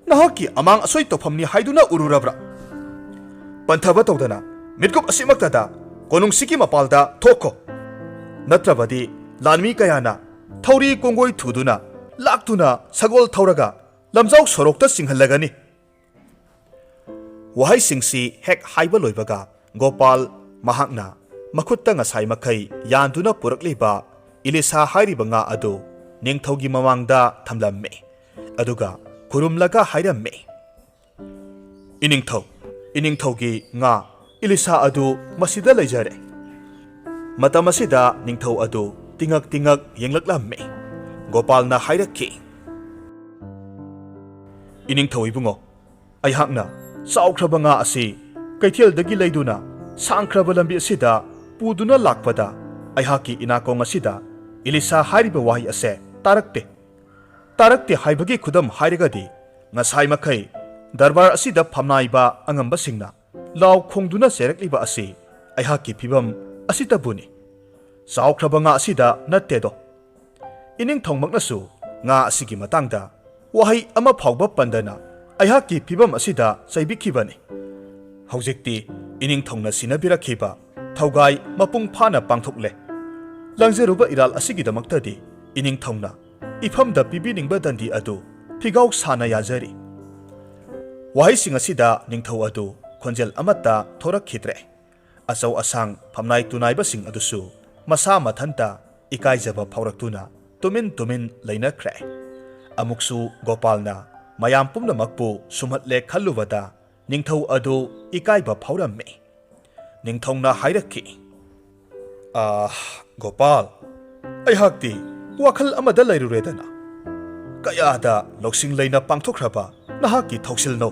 ꯅꯍꯥꯛꯀꯤ ꯑꯃꯥꯡ ꯑꯁꯣꯏ ꯇꯧꯐꯝꯅꯤ ꯍꯥꯏꯗꯨꯅ ꯎꯔꯨꯔꯕ꯭ꯔꯥ? ꯄꯟꯊꯕ ꯇꯧꯗꯅ ꯃꯤꯠꯀꯨꯞ ꯑꯁꯤꯃꯛꯇꯗ ꯀꯣꯅꯨꯡꯁꯤꯒꯤ ꯃꯄꯥꯜꯗ ꯊꯣꯛꯈꯣ꯫ ꯅꯠꯇ꯭ꯔꯕꯗꯤ ꯂꯥꯟꯃꯤ ꯀꯌꯥꯅ ꯊꯧꯔꯤ ꯀꯣꯡꯒꯣꯏ ꯊꯨꯗꯨꯅ ꯂꯥꯛꯇꯨꯅ ꯁꯒꯣꯜ ꯊꯧꯔꯒ ꯂꯝꯖꯥꯎ ꯁꯣꯔꯣꯛꯇ ꯆꯤꯡꯍꯜꯂꯒꯅꯤ꯫" ꯋꯥꯍꯩꯁꯤꯡꯁꯤ ꯍꯦꯛ ꯍꯥꯏꯕ ꯂꯣꯏꯕꯒ ꯒꯣꯄꯥꯜ ꯃꯍꯥꯛꯅ ꯃꯈꯨꯠꯇ ꯉꯁꯥꯏ ꯃꯈꯩ ꯌꯥꯟꯗꯨꯅ ꯄꯨꯔꯛꯂꯤꯕ ꯏꯂꯤꯁꯥ ꯍꯥꯏꯔꯤꯕ ꯉꯥ ꯑꯗꯨ ꯅꯤꯡꯊꯧꯒꯤ ꯃꯃꯥꯡꯗ ꯊꯝꯂꯝꯃꯤ꯫ ꯑꯗꯨꯒ ꯈꯨꯔꯨꯝꯂꯒ ꯍꯥꯏꯔꯝꯃꯤ, "ꯏꯅꯤꯡꯊꯧ, ꯏꯅꯤꯡꯊꯧꯒꯤ ꯉꯥ ꯏꯂꯤꯁꯥ ꯑꯗꯨ ꯃꯁꯤꯗ ꯂꯩꯖꯔꯦ꯫" ꯃꯇꯝ ꯑꯁꯤꯗ ꯅꯤꯡꯊꯧ ꯑꯗꯨ ꯇꯤꯉꯛ ꯇꯤꯉꯛ ꯌꯦꯡꯂꯛꯂꯝꯃꯤ꯫ ꯒꯣꯄꯥꯜꯅ ꯍꯥꯏꯔꯛꯈꯤ, "ꯏꯅꯤꯡꯊꯧ ꯏꯕꯨꯡꯉꯣ, ꯑꯩꯍꯥꯛꯅ ꯆꯥꯎꯈ꯭ꯔꯕ ꯉꯥ ꯑꯁꯤ ꯀꯩꯊꯦꯜꯗꯒꯤ ꯂꯩꯗꯨꯅ ꯁꯥꯡꯈ꯭ꯔꯕ ꯂꯝꯕꯤ ꯑꯁꯤꯗ ꯄꯨꯗꯨꯅ ꯂꯥꯛꯄꯗ ꯑꯩꯍꯥꯛꯀꯤ ꯏꯅꯥꯀꯣꯡ ꯑꯁꯤꯗ ꯏꯂꯤꯁꯥ ꯍꯥꯏꯔꯤꯕ ꯋꯥꯍꯩ ꯑꯁꯦ ꯇꯥꯔꯛꯇꯦ꯫ ꯇꯥꯔꯛꯇꯦ ꯍꯥꯏꯕꯒꯤ ꯈꯨꯗꯝ ꯍꯥꯏꯔꯒꯗꯤ ꯉꯁꯥꯏ ꯃꯈꯩ ꯗꯔꯕꯥꯔ ꯑꯁꯤꯗ ꯐꯝꯅꯥꯏꯕ ꯑꯉꯝꯕꯁꯤꯡꯅ ꯂꯥꯎ ꯈꯣꯡꯗꯨꯅ ꯆꯩꯔꯛꯂꯤꯕ ꯑꯁꯤ ꯑꯩꯍꯥꯛꯀꯤ ꯐꯤꯚꯝ ꯑꯁꯤꯗꯕꯨꯅꯤ꯫ ꯆꯥꯎꯈ꯭ꯔꯕ ꯉꯥ ꯑꯁꯤꯗ ꯅꯠꯇꯦꯗꯣ꯫ ꯏꯅꯤꯡꯊꯧꯃꯛꯅꯁꯨ ꯉꯥ ꯑꯁꯤꯒꯤ ꯃꯇꯥꯡꯗ ꯋꯥꯍꯩ ꯑꯃ ꯐꯥꯎꯕ ꯄꯟꯗꯅ ꯑꯩꯍꯥꯛꯀꯤ ꯐꯤꯚꯝ ꯑꯁꯤꯗ ꯆꯩꯕꯤꯈꯤꯕꯅꯤ꯫ ꯍꯧꯖꯤꯛꯇꯤ ꯏꯅꯤꯡꯊꯧꯅ ꯁꯤꯟꯅꯕꯤꯔꯛꯈꯤꯕ ꯊꯧꯒꯥꯏ ꯃꯄꯨꯡ ꯐꯥꯅ ꯄꯥꯡꯊꯣꯛꯂꯦ꯫ ꯂꯪꯖꯔꯨꯕ ꯏꯔꯥꯜ ꯑꯁꯤꯒꯤꯗꯃꯛꯇꯗꯤ ꯏꯅꯤꯡꯊꯧꯅ ꯏꯐꯝꯗ ꯄꯤꯕꯤꯅꯤꯡꯕ ꯗꯟꯗꯤ ꯑꯗꯨ ꯐꯤꯒꯥꯎ ꯁꯥꯅ ꯌꯥꯖꯔꯤ꯫ ꯋꯥꯍꯩꯁꯤꯡ ꯑꯁꯤꯗ ꯅꯤꯡꯊꯧ ꯑꯗꯨ ꯈꯣꯟꯖꯦꯜ ꯑꯃꯠꯇ ꯊꯣꯔꯛꯈꯤꯗ꯭ꯔꯦ꯫ ꯑꯆꯧ ꯑꯁꯥꯡ ꯐꯝꯅꯥꯏ ꯇꯨꯅꯥꯏꯕꯁꯤꯡ ꯑꯗꯨꯁꯨ ꯃꯁꯥ ꯃꯊꯟꯇ ꯏꯀꯥꯏꯖꯕ ꯐꯥꯎꯔꯛꯇꯨꯅ ꯇꯨꯃꯤꯟ ꯇꯨꯃꯤꯟ ꯂꯩꯅꯈ꯭ꯔꯦ꯫ ꯑꯃꯨꯛꯁꯨ ꯒꯣꯄꯥꯜꯅ ꯃꯌꯥꯝ ꯄꯨꯝꯅꯃꯛꯄꯨ ꯁꯨꯝꯍꯠꯂꯦ ꯈꯜꯂꯨꯕꯗ ꯅꯤꯡꯊꯧ ꯑꯗꯨ ꯏꯀꯥꯏꯕ ꯐꯥꯎꯔꯝꯃꯤ꯫ ꯅꯤꯡꯊꯧꯅ ꯍꯥꯏꯔꯛꯈꯤ, "ꯑꯥ, ꯒꯣꯄꯥꯜ, ꯑꯩꯍꯥꯛꯇꯤ ꯋꯥꯈꯜ ꯑꯃꯗ ꯂꯩꯔꯨꯔꯦꯗꯅ꯫ ꯀꯌꯥꯗ ꯂꯧꯁꯤꯡ ꯂꯩꯅ ꯄꯥꯡꯊꯣꯛꯈ꯭ꯔꯕ ꯅꯍꯥꯛꯀꯤ ꯊꯧꯁꯤꯜꯅꯣ?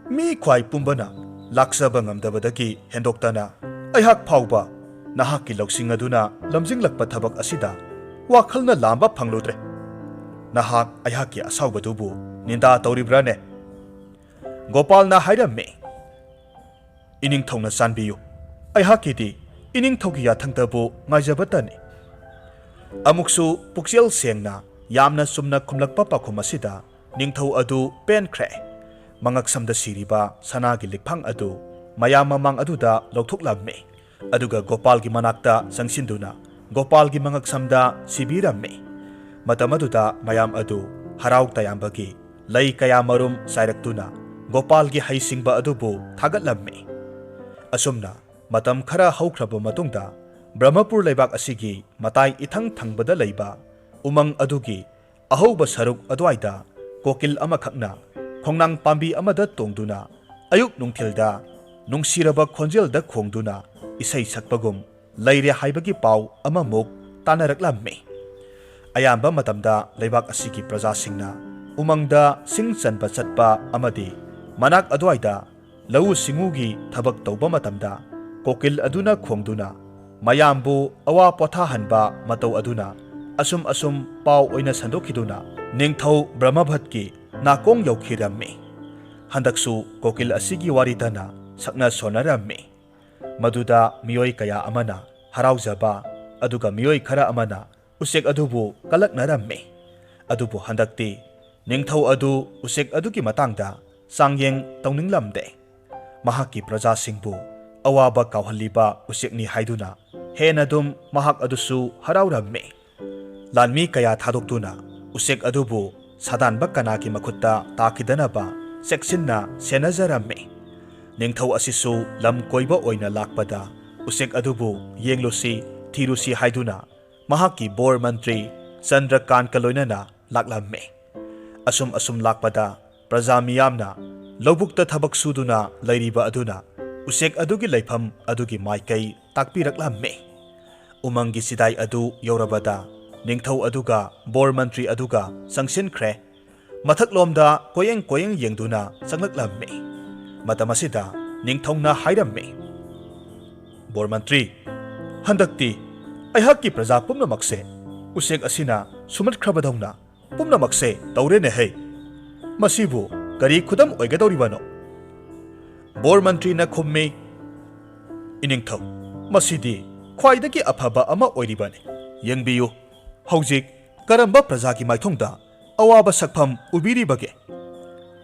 ꯃꯤ ꯈ꯭ꯋꯥꯏ ꯄꯨꯝꯕꯅ ꯂꯥꯛꯆꯕ ꯉꯝꯗꯕꯗꯒꯤ ꯍꯦꯟꯗꯣꯛꯇꯅ ꯑꯩꯍꯥꯛ ꯐꯥꯎꯕ ꯅꯍꯥꯛꯀꯤ ꯂꯧꯁꯤꯡ ꯑꯗꯨꯅ ꯂꯝꯖꯤꯡꯂꯛꯄ ꯊꯕꯛ ꯑꯁꯤꯗ ꯋꯥꯈꯜꯅ ꯂꯥꯝꯕ ꯐꯪꯂꯨꯗ꯭ꯔꯦ꯫ ꯅꯍꯥꯛ ꯑꯩꯍꯥꯛꯀꯤ ꯑꯁꯥꯎꯕꯗꯨꯕꯨ ꯅꯤꯟꯗꯥ ꯇꯧꯔꯤꯕ꯭ꯔꯥꯅꯦ?" ꯒꯣꯄꯥꯜꯅ ꯍꯥꯏꯔꯝꯃꯤ, "ꯏꯅꯤꯡꯊꯧꯅ ꯆꯥꯟꯕꯤꯌꯨ, ꯑꯩꯍꯥꯛꯀꯤꯗꯤ ꯏꯅꯤꯡꯊꯧꯒꯤ ꯌꯥꯊꯪꯗꯕꯨ ꯉꯥꯏꯖꯕꯇꯅꯤ꯫" ꯑꯃꯨꯛꯁꯨ ꯄꯨꯛꯆꯦꯜ ꯁꯦꯡꯅ ꯌꯥꯝꯅ ꯆꯨꯝꯅ ꯈꯨꯝꯂꯛꯄ ꯄꯥꯎꯈꯨꯝ ꯑꯁꯤꯗ ꯅꯤꯡꯊꯧ ꯑꯗꯨ ꯄꯦꯟꯈ꯭ꯔꯦ꯫ ꯃꯉꯛꯁꯝꯗ ꯁꯤꯔꯤꯕ ꯁꯅꯥꯒꯤ ꯂꯤꯛꯐꯥꯡ ꯑꯗꯨ ꯃꯌꯥꯝ ꯃꯃꯥꯡ ꯑꯗꯨꯗ ꯂꯧꯊꯣꯛꯂꯝꯃꯤ꯫ ꯑꯗꯨꯒ ꯒꯣꯄꯥꯜꯒꯤ ꯃꯅꯥꯛꯇ ꯆꯪꯁꯤꯟꯗꯨꯅ ꯒꯣꯄꯥꯜꯒꯤ ꯃꯉꯛꯁꯝꯗ ꯁꯤꯕꯤꯔꯝꯃꯤ꯫ ꯃꯇꯝ ꯑꯗꯨꯗ ꯃꯌꯥꯝ ꯑꯗꯨ ꯍꯔꯥꯎ ꯇꯌꯥꯝꯕꯒꯤ ꯂꯩ ꯀꯌꯥ ꯃꯔꯨꯝ ꯆꯥꯏꯔꯛꯇꯨꯅ ꯒꯣꯄꯥꯜꯒꯤ ꯍꯩꯁꯤꯡꯕ ꯑꯗꯨꯕꯨ ꯊꯥꯒꯠꯂꯝꯃꯤ꯫ ꯑꯁꯨꯝꯅ ꯃꯇꯝ ꯈꯔ ꯍꯧꯈ꯭ꯔꯕ ꯃꯇꯨꯡꯗ ꯕ꯭ꯔꯍꯃꯄꯨꯔ ꯂꯩꯕꯥꯛ ꯑꯁꯤꯒꯤ ꯃꯇꯥꯏ ꯏꯊꯪ ꯊꯪꯕꯗ ꯂꯩꯕ ꯎꯃꯪ ꯑꯗꯨꯒꯤ ꯑꯍꯧꯕ ꯁꯔꯨꯛ ꯑꯗꯨꯋꯥꯏꯗ ꯀꯣꯀꯤꯜ ꯑꯃꯈꯛꯅ ꯈꯣꯡꯅꯥꯡ ꯄꯥꯝꯕꯤ ꯑꯃꯗ ꯇꯣꯡꯗꯨꯅ ꯑꯌꯨꯛ ꯅꯨꯡꯊꯤꯜꯗ ꯅꯨꯡꯁꯤꯔꯕ ꯈꯣꯟꯖꯦꯜꯗ ꯈꯣꯡꯗꯨꯅ ꯏꯁꯩ ꯁꯛꯄꯒꯨꯝ ꯂꯩꯔꯦ ꯍꯥꯏꯕꯒꯤ ꯄꯥꯎ ꯑꯃꯃꯨꯛ ꯇꯥꯅꯔꯛꯂꯝꯃꯤ꯫ ꯑꯌꯥꯝꯕ ꯃꯇꯝꯗ ꯂꯩꯕꯥꯛ ꯑꯁꯤꯒꯤ ꯄ꯭ꯔꯖꯥꯁꯤꯡꯅ ꯎꯃꯪꯗ ꯁꯤꯡ ꯆꯟꯕ ꯆꯠꯄ ꯑꯃꯗꯤ ꯃꯅꯥꯛ ꯑꯗꯨꯋꯥꯏꯗ ꯂꯧꯎ ꯁꯤꯡꯎꯒꯤ ꯊꯕꯛ ꯇꯧꯕ ꯃꯇꯝꯗ ꯀꯣꯀꯤꯜ ꯑꯗꯨꯅ ꯈꯣꯡꯗꯨꯅ ꯃꯌꯥꯝꯕꯨ ꯑꯋꯥ ꯄꯣꯊꯥꯍꯟꯕ ꯃꯇꯧ ꯑꯗꯨꯅ ꯑꯁꯨꯝ ꯑꯁꯨꯝ ꯄꯥꯎ ꯑꯣꯏꯅ ꯁꯟꯗꯣꯛꯈꯤꯗꯨꯅ ꯅꯤꯡꯊꯧ ꯕ꯭ꯔꯍꯃꯚꯠꯀꯤ ꯅꯥꯀꯣꯡ ꯌꯧꯈꯤꯔꯝꯃꯤ꯫ ꯍꯟꯗꯛꯁꯨ ꯀꯣꯀꯤꯜ ꯑꯁꯤꯒꯤ ꯋꯥꯔꯤꯇꯅ ꯁꯛꯅ ꯁꯣꯟꯅꯔꯝꯃꯤ꯫ ꯃꯗꯨꯗ ꯃꯤꯑꯣꯏ ꯀꯌꯥ ꯑꯃꯅ ꯍꯔꯥꯎꯖꯕ, ꯑꯗꯨꯒ ꯃꯤꯑꯣꯏ ꯈꯔ ꯑꯃꯅ ꯎꯆꯦꯛ ꯑꯗꯨꯕꯨ ꯀꯂꯛꯅꯔꯝꯃꯤ꯫ ꯑꯗꯨꯕꯨ ꯍꯟꯗꯛꯇꯤ ꯅꯤꯡꯊꯧ ꯑꯗꯨ ꯎꯆꯦꯛ ꯑꯗꯨꯒꯤ ꯃꯇꯥꯡꯗ ꯆꯥꯡꯌꯦꯡ ꯇꯧꯅꯤꯡꯂꯝꯗꯦ꯫ ꯃꯍꯥꯛꯀꯤ ꯄ꯭ꯔꯖꯥꯁꯤꯡꯕꯨ ꯑꯋꯥꯕ ꯀꯥꯎꯍꯜꯂꯤꯕ ꯎꯆꯦꯛꯅꯤ ꯍꯥꯏꯗꯨꯅ ꯍꯦꯟꯅ ꯑꯗꯨꯝ ꯃꯍꯥꯛ ꯑꯗꯨꯁꯨ ꯍꯔꯥꯎꯔꯝꯃꯤ꯫ ꯂꯥꯟꯃꯤ ꯀꯌꯥ ꯊꯥꯗꯣꯛꯇꯨꯅ ꯎꯆꯦꯛ ꯑꯗꯨꯕꯨ ꯁꯥꯗꯥꯟꯕ ꯀꯅꯥꯒꯤ ꯃꯈꯨꯠꯇ ꯇꯥꯈꯤꯗꯅꯕ ꯆꯦꯛꯁꯤꯟꯅ ꯁꯦꯟꯅꯖꯔꯝꯃꯤ꯫ ꯅꯤꯡꯊꯧ ꯑꯁꯤꯁꯨ ꯂꯝ ꯀꯣꯏꯕ ꯑꯣꯏꯅ ꯂꯥꯛꯄꯗ ꯎꯆꯦꯛ ꯑꯗꯨꯕꯨ ꯌꯦꯡꯂꯨꯁꯤ, ꯊꯤꯔꯨꯁꯤ ꯍꯥꯏꯗꯨꯅ ꯃꯍꯥꯛꯀꯤ ꯕꯣꯔ ꯃꯟꯇ꯭ꯔꯤ ꯆꯟꯗ꯭ꯔꯀꯥꯟꯀ ꯂꯣꯏꯅꯅ ꯂꯥꯛꯂꯝꯃꯤ꯫ ꯑꯁꯨꯝ ꯑꯁꯨꯝ ꯂꯥꯛꯄꯗ ꯄ꯭ꯔꯖꯥ ꯃꯤꯌꯥꯝꯅ ꯂꯧꯕꯨꯛꯇ ꯊꯕꯛ ꯁꯨꯗꯨꯅ ꯂꯩꯔꯤꯕ ꯑꯗꯨꯅ ꯎꯆꯦꯛ ꯑꯗꯨꯒꯤ ꯂꯩꯐꯝ ꯑꯗꯨꯒꯤ ꯃꯥꯏꯀꯩ ꯇꯥꯛꯄꯤꯔꯛꯂꯝꯃꯤ꯫ ꯎꯃꯪꯒꯤ ꯆꯤꯗꯥꯏ ꯑꯗꯨ ꯌꯧꯔꯕꯗ ꯅꯤꯡꯊꯧ ꯑꯗꯨꯒ ꯕꯣꯔ ꯃꯟꯇ꯭ꯔꯤ ꯑꯗꯨꯒ ꯆꯪꯁꯤꯟꯈ꯭ꯔꯦ꯫ ꯃꯊꯛꯂꯣꯝꯗ ꯀꯣꯌꯦꯡ ꯀꯣꯌꯦꯡ ꯌꯦꯡꯗꯨꯅ ꯆꯪꯂꯛꯂꯝꯃꯤ꯫ ꯃꯇꯝ ꯑꯁꯤꯗ ꯅꯤꯡꯊꯧꯅ ꯍꯥꯏꯔꯝꯃꯤ, "ꯕꯣꯔ ꯃꯟꯇ꯭ꯔꯤ, ꯍꯟꯗꯛꯇꯤ ꯑꯩꯍꯥꯛꯀꯤ ꯄ꯭ꯔꯖꯥ ꯄꯨꯝꯅꯃꯛꯁꯦ ꯎꯆꯦꯛ ꯑꯁꯤꯅ ꯁꯨꯝꯍꯠꯈ꯭ꯔꯕꯗꯧꯅ ꯄꯨꯝꯅꯃꯛꯁꯦ ꯇꯧꯔꯦꯅꯦ ꯍꯦ꯫ ꯃꯁꯤꯕꯨ ꯀꯔꯤ ꯈꯨꯗꯝ ꯑꯣꯏꯒꯗꯧꯔꯤꯕꯅꯣ?" ꯕꯣꯔ ꯃꯟꯇ꯭ꯔꯤꯅ ꯈꯨꯝꯃꯤ, "ꯏꯅꯤꯡꯊꯧ, ꯃꯁꯤꯗꯤ ꯈ꯭ꯋꯥꯏꯗꯒꯤ ꯑꯐꯕ ꯑꯃ ꯑꯣꯏꯔꯤꯕꯅꯤ꯫ ꯌꯦꯡꯕꯤꯌꯨ, ꯍꯧꯖꯤꯛ ꯀꯔꯝꯕ ꯄ꯭ꯔꯖꯥꯒꯤ ꯃꯥꯏꯊꯣꯡꯗ ꯑꯋꯥꯕ ꯁꯛꯐꯝ ꯎꯕꯤꯔꯤꯕꯒꯦ?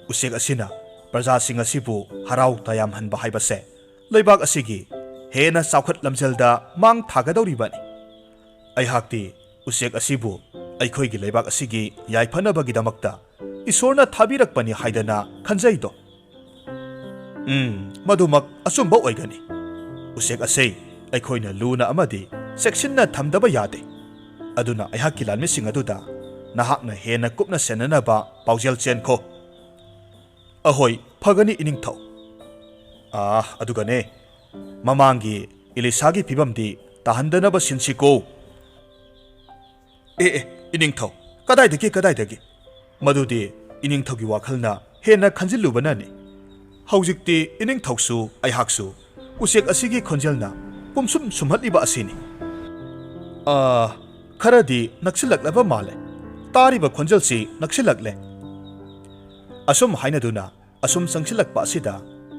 ꯎꯆꯦꯛ ꯑꯁꯤꯅ ꯄ꯭ꯔꯖꯥꯁꯤꯡ ꯑꯁꯤꯕꯨ ꯍꯔꯥꯎ ꯇꯌꯥꯝꯍꯟꯕ ꯍꯥꯏꯕꯁꯦ ꯂꯩꯕꯥꯛ ꯑꯁꯤꯒꯤ ꯍꯦꯟꯅ ꯆꯥꯎꯈꯠ ꯂꯝꯖꯦꯜꯗ ꯃꯥꯡ ꯊꯥꯒꯗꯧꯔꯤꯕꯅꯤ꯫ ꯑꯩꯍꯥꯛꯇꯤ ꯎꯆꯦꯛ ꯑꯁꯤꯕꯨ ꯑꯩꯈꯣꯏꯒꯤ ꯂꯩꯕꯥꯛ ꯑꯁꯤꯒꯤ ꯌꯥꯏꯐꯅꯕꯒꯤꯗꯃꯛꯇ ꯏꯁꯣꯔꯅ ꯊꯥꯕꯤꯔꯛꯄꯅꯤ ꯍꯥꯏꯗꯅ ꯈꯟꯖꯩꯗꯣ꯫ ꯎꯝ, ꯃꯗꯨꯃꯛ ꯑꯆꯨꯝꯕ ꯑꯣꯏꯒꯅꯤ꯫ ꯎꯆꯦꯛ ꯑꯁꯤ ꯑꯩꯈꯣꯏꯅ ꯂꯨꯅ ꯑꯃꯗꯤ ꯆꯦꯛꯁꯤꯟꯅ ꯊꯝꯗꯕ ꯌꯥꯗꯦ꯫ ꯑꯗꯨꯅ ꯑꯩꯍꯥꯛꯀꯤ ꯂꯥꯟꯃꯤꯁꯤꯡ ꯑꯗꯨꯗ ꯅꯍꯥꯛꯅ ꯍꯦꯟꯅ ꯀꯨꯞꯅ ꯁꯦꯟꯅꯅꯕ ꯄꯥꯎꯖꯦꯜ ꯆꯦꯟꯈꯣ꯫" "ꯑꯍꯣꯏ, ꯐꯒꯅꯤ, ꯏꯅꯤꯡꯊꯧ꯫ ꯑꯥ, ꯑꯗꯨꯒꯅꯦ, ꯃꯃꯥꯡꯒꯤ ꯏꯂꯤꯁꯥꯒꯤ ꯐꯤꯕꯝꯗꯤ ꯇꯥꯍꯟꯗꯅꯕ ꯁꯤꯟꯁꯤꯀꯣ꯫" "ꯑꯦ, ꯑꯦ, ꯏꯅꯤꯡꯊꯧ, ꯀꯗꯥꯏꯗꯒꯤ, ꯀꯗꯥꯏꯗꯒꯤ? ꯃꯗꯨꯗꯤ ꯏꯅꯤꯡꯊꯧꯒꯤ ꯋꯥꯈꯜꯅ ꯍꯦꯟꯅ ꯈꯟꯖꯤꯜꯂꯨꯕꯅꯅꯤ꯫ ꯍꯧꯖꯤꯛꯇꯤ ꯏꯅꯤꯡꯊꯧꯁꯨ ꯑꯩꯍꯥꯛꯁꯨ ꯎꯆꯦꯛ ꯑꯁꯤꯒꯤ ꯈꯣꯟꯖꯦꯜꯅ ꯄꯨꯝꯁꯨꯝ ꯁꯨꯝꯍꯠꯂꯤꯕ ꯑꯁꯤꯅꯤ꯫" "ꯑꯥ, ꯈꯔꯗꯤ ꯅꯛꯁꯤꯜꯂꯛꯂꯕ ꯃꯥꯜꯂꯦ꯫ ꯇꯥꯔꯤꯕ ꯈꯣꯟꯖꯦꯜꯁꯤ ꯅꯛꯁꯤꯜꯂꯛꯂꯦ꯫" ꯑꯁꯨꯝ ꯍꯥꯏꯅꯗꯨꯅ ꯑꯁꯨꯝ ꯆꯪꯁꯤꯜꯂꯛꯄ ꯑꯁꯤꯗ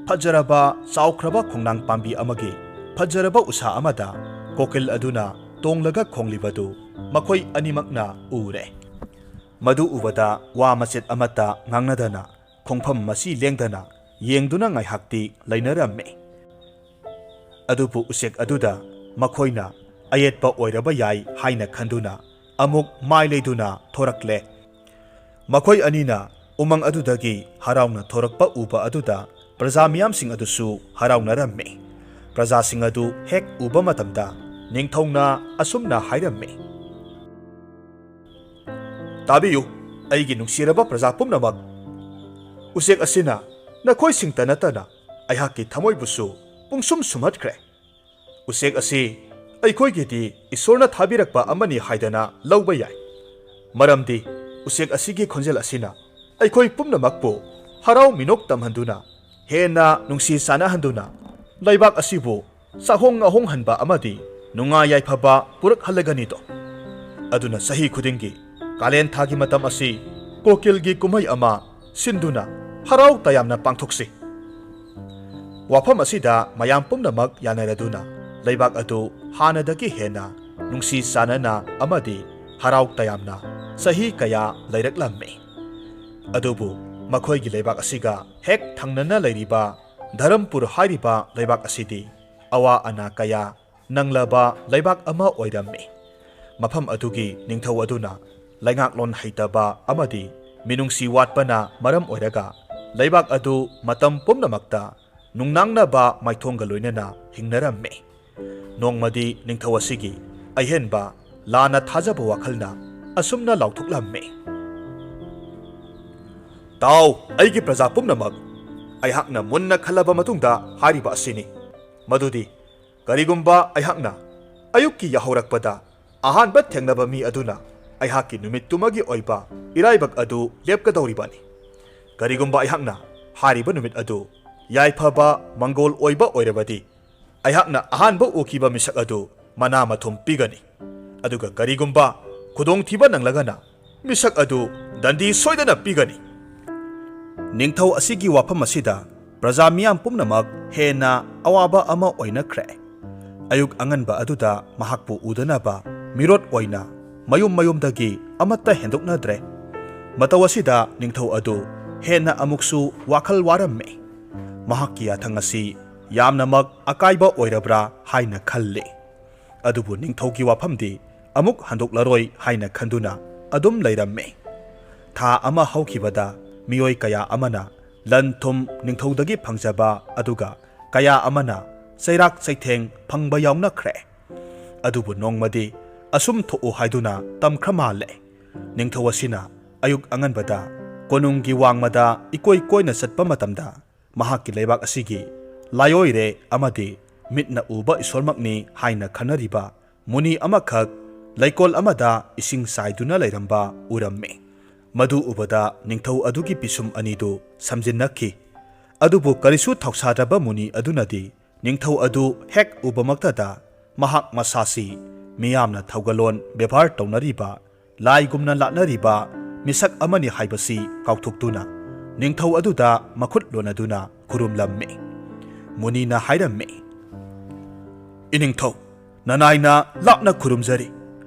ꯐꯖꯔꯕ ꯆꯥꯎꯈ꯭ꯔꯕ ꯈꯣꯡꯅꯥꯡ ꯄꯥꯝꯕꯤ ꯑꯃꯒꯤ ꯐꯖꯔꯕ ꯎꯁꯥ ꯑꯃꯗ ꯀꯣꯀꯤꯜ ꯑꯗꯨꯅ ꯇꯣꯡꯂꯒ ꯈꯣꯡꯂꯤꯕꯗꯨ ꯃꯈꯣꯏ ꯑꯅꯤꯃꯛꯅ ꯎꯔꯦ꯫ ꯃꯗꯨ ꯎꯕꯗ ꯋꯥ ꯃꯆꯦꯠ ꯑꯃꯠꯇ ꯉꯥꯡꯅꯗꯅ ꯈꯣꯡꯐꯝ ꯃꯁꯤ ꯂꯦꯡꯗꯅ ꯌꯦꯡꯗꯨꯅ ꯉꯥꯏꯍꯥꯛꯇꯤ ꯂꯩꯅꯔꯝꯃꯤ꯫ ꯑꯗꯨꯕꯨ ꯎꯆꯦꯛ ꯑꯗꯨꯗ ꯃꯈꯣꯏꯅ ꯑꯌꯦꯠꯄ ꯑꯣꯏꯔꯕ ꯌꯥꯏ ꯍꯥꯏꯅ ꯈꯟꯗꯨꯅ ꯑꯃꯨꯛ ꯃꯥꯏ ꯂꯩꯗꯨꯅ ꯊꯣꯔꯛꯂꯦ꯫ ꯃꯈꯣꯏ ꯑꯅꯤꯅ ꯎꯃꯪ ꯑꯗꯨꯗꯒꯤ ꯍꯔꯥꯎꯅ ꯊꯣꯔꯛꯄ ꯎꯕ ꯑꯗꯨꯗ ꯄ꯭ꯔꯖꯥ ꯃꯤꯌꯥꯝꯁꯤꯡ ꯑꯗꯨꯁꯨ ꯍꯔꯥꯎꯅꯔꯝꯃꯤ꯫ ꯄ꯭ꯔꯖꯥꯁꯤꯡ ꯑꯗꯨ ꯍꯦꯛ ꯎꯕ ꯃꯇꯝꯗ ꯅꯤꯡꯊꯧꯅ ꯑꯁꯨꯝꯅ ꯍꯥꯏꯔꯝꯃꯤ, "ꯇꯥꯕꯤꯌꯨ, ꯑꯩꯒꯤ ꯅꯨꯡꯁꯤꯔꯕ ꯄ꯭ꯔꯖꯥ ꯄꯨꯝꯅꯃꯛ, ꯎꯆꯦꯛ ꯑꯁꯤꯅ ꯅꯈꯣꯏꯁꯤꯡꯇ ꯅꯠꯇꯅ ꯑꯩꯍꯥꯛꯀꯤ ꯊꯃꯣꯏꯕꯨꯁꯨ ꯄꯨꯡꯁꯨꯝ ꯁꯨꯝꯍꯠꯈ꯭ꯔꯦ꯫ ꯎꯆꯦꯛ ꯑꯁꯤ ꯑꯩꯈꯣꯏꯒꯤꯗꯤ ꯏꯁꯣꯔꯅ ꯊꯥꯕꯤꯔꯛꯄ ꯑꯃꯅꯤ ꯍꯥꯏꯗꯅ ꯂꯧꯕ ꯌꯥꯏ꯫ ꯃꯔꯝꯗꯤ ꯎꯆꯦꯛ ꯑꯁꯤꯒꯤ ꯈꯣꯟꯖꯦꯜ ꯑꯁꯤꯅ ꯑꯩꯈꯣꯏ ꯄꯨꯝꯅꯃꯛꯄꯨ ꯍꯔꯥꯎ ꯃꯤꯅꯣꯛ ꯇꯝꯍꯟꯗꯨꯅ, ꯍꯦꯟꯅ ꯅꯨꯡꯁꯤ ꯆꯥꯟꯅꯍꯟꯗꯨꯅ, ꯂꯩꯕꯥꯛ ꯑꯁꯤꯕꯨ ꯆꯥꯍꯣꯡ ꯉꯥꯍꯣꯡꯍꯟꯕ ꯑꯃꯗꯤ ꯅꯨꯡꯉꯥꯏ ꯌꯥꯏꯐꯕ ꯄꯨꯔꯛꯍꯜꯂꯒꯅꯤꯗꯣ꯫ ꯑꯗꯨꯅ ꯆꯍꯤ ꯈꯨꯗꯤꯡꯒꯤ ꯀꯥꯂꯦꯟ ꯊꯥꯒꯤ ꯃꯇꯝ ꯑꯁꯤ ꯀꯣꯀꯤꯜꯒꯤ ꯀꯨꯝꯍꯩ ꯑꯃ ꯁꯤꯟꯗꯨꯅ ꯍꯔꯥꯎ ꯇꯌꯥꯝꯅ ꯄꯥꯡꯊꯣꯛꯁꯤ꯫" ꯋꯥꯐꯝ ꯑꯁꯤꯗ ꯃꯌꯥꯝ ꯄꯨꯝꯅꯃꯛ ꯌꯥꯅꯔꯗꯨꯅ ꯂꯩꯕꯥꯛ ꯑꯗꯨ ꯍꯥꯟꯅꯗꯒꯤ ꯍꯦꯟꯅ ꯅꯨꯡꯁꯤ ꯆꯥꯟꯅꯅ ꯑꯃꯗꯤ ꯍꯔꯥꯎ ꯇꯌꯥꯝꯅ ꯆꯍꯤ ꯀꯌꯥ ꯂꯩꯔꯛꯂꯝꯃꯤ꯫ ꯑꯗꯨꯕꯨ ꯃꯈꯣꯏꯒꯤ ꯂꯩꯕꯥꯛ ꯑꯁꯤꯒ ꯍꯦꯛ ꯊꯪꯅꯅ ꯂꯩꯔꯤꯕ ꯙꯔꯝꯄꯨꯔ ꯍꯥꯏꯔꯤꯕ ꯂꯩꯕꯥꯛ ꯑꯁꯤꯗꯤ ꯑꯋꯥ ꯑꯅꯥ ꯀꯌꯥ ꯅꯪꯂꯕ ꯂꯩꯕꯥꯛ ꯑꯃ ꯑꯣꯏꯔꯝꯃꯤ꯫ ꯃꯐꯝ ꯑꯗꯨꯒꯤ ꯅꯤꯡꯊꯧ ꯑꯗꯨꯅ ꯂꯩꯉꯥꯛꯂꯣꯟ ꯍꯩꯇꯕ ꯑꯃꯗꯤ ꯃꯤꯅꯨꯡꯁꯤ ꯋꯥꯠꯄꯅ ꯃꯔꯝ ꯑꯣꯏꯔꯒ ꯂꯩꯕꯥꯛ ꯑꯗꯨ ꯃꯇꯝ ꯄꯨꯝꯅꯃꯛꯇ ꯅꯨꯡꯅꯥꯡꯅꯕ ꯃꯥꯏꯊꯣꯡꯒ ꯂꯣꯏꯅꯅ ꯍꯤꯡꯅꯔꯝꯃꯤ꯫ ꯅꯣꯡꯃꯗꯤ ꯅꯤꯡꯊꯧ ꯑꯁꯤꯒꯤ ꯑꯍꯦꯟꯕ ꯂꯥꯟꯅ ꯊꯥꯖꯕ ꯋꯥꯈꯜꯅ ꯑꯁꯨꯝꯅ ꯂꯥꯎꯊꯣꯛꯂꯝꯃꯤ, "ꯇꯥꯎ, ꯑꯩꯒꯤ ꯄ꯭ꯔꯖꯥ ꯄꯨꯝꯅꯃꯛ, ꯑꯩꯍꯥꯛꯅ ꯃꯨꯟꯅ ꯈꯜꯂꯕ ꯃꯇꯨꯡꯗ ꯍꯥꯏꯔꯤꯕ ꯑꯁꯤꯅꯤ, ꯃꯗꯨꯗꯤ ꯀꯔꯤꯒꯨꯝꯕ ꯑꯩꯍꯥꯛꯅ ꯑꯌꯨꯛꯀꯤ ꯌꯥꯍꯧꯔꯛꯄꯗ ꯑꯍꯥꯟꯕ ꯊꯦꯡꯅꯕ ꯃꯤ ꯑꯗꯨꯅ ꯑꯩꯍꯥꯛꯀꯤ ꯅꯨꯃꯤꯠꯇꯨꯃꯒꯤ ꯑꯣꯏꯕ ꯏꯔꯥꯏꯕꯛ ꯑꯗꯨ ꯂꯦꯞꯀꯗꯧꯔꯤꯕꯅꯤ꯫ ꯀꯔꯤꯒꯨꯝꯕ ꯑꯩꯍꯥꯛꯅ ꯍꯥꯏꯔꯤꯕ ꯅꯨꯃꯤꯠ ꯑꯗꯨ ꯌꯥꯏꯐꯕ ꯃꯪꯒꯣꯜ ꯑꯣꯏꯕ ꯑꯣꯏꯔꯕꯗꯤ, ꯑꯩꯍꯥꯛꯅ ꯑꯍꯥꯟꯕ ꯎꯈꯤꯕ ꯃꯤꯁꯛ ꯑꯗꯨ ꯃꯅꯥ ꯃꯊꯨꯝ ꯄꯤꯒꯅꯤ꯫ ꯑꯗꯨꯒ ꯀꯔꯤꯒꯨꯝꯕ ꯈꯨꯗꯣꯡꯊꯤꯕ ꯅꯪꯂꯒꯅ, ꯃꯤꯁꯛ ꯑꯗꯨ ꯗꯟꯗꯤ ꯁꯣꯏꯗꯅ ꯄꯤꯒꯅꯤ꯫" ꯅꯤꯡꯊꯧ ꯑꯁꯤꯒꯤ ꯋꯥꯐꯝ ꯑꯁꯤꯗ ꯄ꯭ꯔꯖꯥ ꯃꯤꯌꯥꯝ ꯄꯨꯝꯅꯃꯛ ꯍꯦꯟꯅ ꯑꯋꯥꯕ ꯑꯃ ꯑꯣꯏꯅꯈ꯭ꯔꯦ꯫ ꯑꯌꯨꯛ ꯑꯉꯟꯕ ꯑꯗꯨꯗ ꯃꯍꯥꯛꯄꯨ ꯎꯗꯅꯕ ꯃꯤꯔꯣꯠ ꯑꯣꯏꯅ ꯃꯌꯨꯝ ꯃꯌꯨꯝꯗꯒꯤ ꯑꯃꯠꯇ ꯍꯦꯟꯗꯣꯛꯅꯗ꯭ꯔꯦ꯫ ꯃꯇꯧ ꯑꯁꯤꯗ ꯅꯤꯡꯊꯧ ꯑꯗꯨ ꯍꯦꯟꯅ ꯑꯃꯨꯛꯁꯨ ꯋꯥꯈꯜ ꯋꯥꯔꯝꯃꯤ꯫ ꯃꯍꯥꯛꯀꯤ ꯌꯥꯊꯪ ꯑꯁꯤ ꯌꯥꯝꯅꯃꯛ ꯑꯀꯥꯏꯕ ꯑꯣꯏꯔꯕ꯭ꯔꯥ ꯍꯥꯏꯅ ꯈꯜꯂꯤ꯫ ꯑꯗꯨꯕꯨ ꯅꯤꯡꯊꯧꯒꯤ ꯋꯥꯐꯝꯗꯤ ꯑꯃꯨꯛ ꯍꯟꯗꯣꯛꯂꯔꯣꯏ ꯍꯥꯏꯅ ꯈꯟꯗꯨꯅ ꯑꯗꯨꯝ ꯂꯩꯔꯝꯃꯤ꯫ ꯊꯥ ꯑꯃ ꯍꯧꯈꯤꯕꯗ ꯃꯤꯑꯣꯏ ꯀꯌꯥ ꯑꯃꯅ ꯂꯟ ꯊꯨꯝ ꯅꯤꯡꯊꯧꯗꯒꯤ ꯐꯪꯖꯕ, ꯑꯗꯨꯒ ꯀꯌꯥ ꯑꯃꯅ ꯆꯩꯔꯥꯛ ꯆꯩꯊꯦꯡ ꯐꯪꯕ ꯌꯥꯎꯅꯈ꯭ꯔꯦ꯫ ꯑꯗꯨꯕꯨ ꯅꯣꯡꯃꯗꯤ ꯑꯁꯨꯝ ꯊꯣꯛꯎ ꯍꯥꯏꯗꯨꯅ ꯇꯝꯈ꯭ꯔ ꯃꯥꯜꯂꯦ꯫ ꯅꯤꯡꯊꯧ ꯑꯁꯤꯅ ꯑꯌꯨꯛ ꯑꯉꯟꯕꯗ ꯀꯣꯅꯨꯡꯒꯤ ꯋꯥꯡꯃꯗ ꯏꯀꯣꯏ ꯀꯣꯏꯅ ꯆꯠꯄ ꯃꯇꯝꯗ, ꯃꯍꯥꯛꯀꯤ ꯂꯩꯕꯥꯛ ꯑꯁꯤꯒꯤ ꯂꯥꯏꯑꯣꯏꯔꯦ ꯑꯃꯗꯤ ꯃꯤꯠꯅ ꯎꯕ ꯏꯁꯣꯔꯃꯛꯅꯤ ꯍꯥꯏꯅ ꯈꯟꯅꯔꯤꯕ ꯃꯨꯅꯤ ꯑꯃꯈꯛ ꯂꯩꯀꯣꯜ ꯑꯃꯗ ꯏꯁꯤꯡ ꯆꯥꯏꯗꯨꯅ ꯂꯩꯔꯝꯕ ꯎꯔꯝꯃꯤ꯫ ꯃꯗꯨ ꯎꯕꯗ ꯅꯤꯡꯊꯧ ꯑꯗꯨꯒꯤ ꯄꯤꯁꯨꯝ ꯑꯅꯤꯗꯨ ꯁꯝꯖꯤꯟꯅꯈꯤ꯫ ꯑꯗꯨꯕꯨ ꯀꯔꯤꯁꯨ ꯊꯧꯁꯥꯗ꯭ꯔꯕ ꯃꯨꯅꯤ ꯑꯗꯨꯅꯗꯤ ꯅꯤꯡꯊꯧ ꯑꯗꯨ ꯍꯦꯛ ꯎꯕꯃꯛꯇꯗ ꯃꯍꯥꯛ ꯃꯁꯥꯁꯤ ꯃꯤꯌꯥꯝꯅ ꯊꯧꯒꯜꯂꯣꯟ ꯕꯦꯕꯥꯔ ꯇꯧꯅꯔꯤꯕ, ꯂꯥꯏꯒꯨꯝꯅ ꯂꯥꯠꯅꯔꯤꯕ ꯃꯤꯁꯛ ꯑꯃꯅꯤ ꯍꯥꯏꯕꯁꯤ ꯀꯥꯎꯊꯣꯛꯇꯨꯅ ꯅꯤꯡꯊꯧ ꯑꯗꯨꯗ ꯃꯈꯨꯠ ꯂꯣꯟꯅꯗꯨꯅ ꯈꯨꯔꯨꯝꯂꯝꯃꯤ꯫ ꯃꯨꯅꯤꯅ ꯍꯥꯏꯔꯝꯃꯤ, "ꯏꯅꯤꯡꯊꯧ, ꯅꯅꯥꯏꯅ ꯂꯥꯞꯅ ꯈꯨꯔꯨꯝꯖꯔꯤ꯫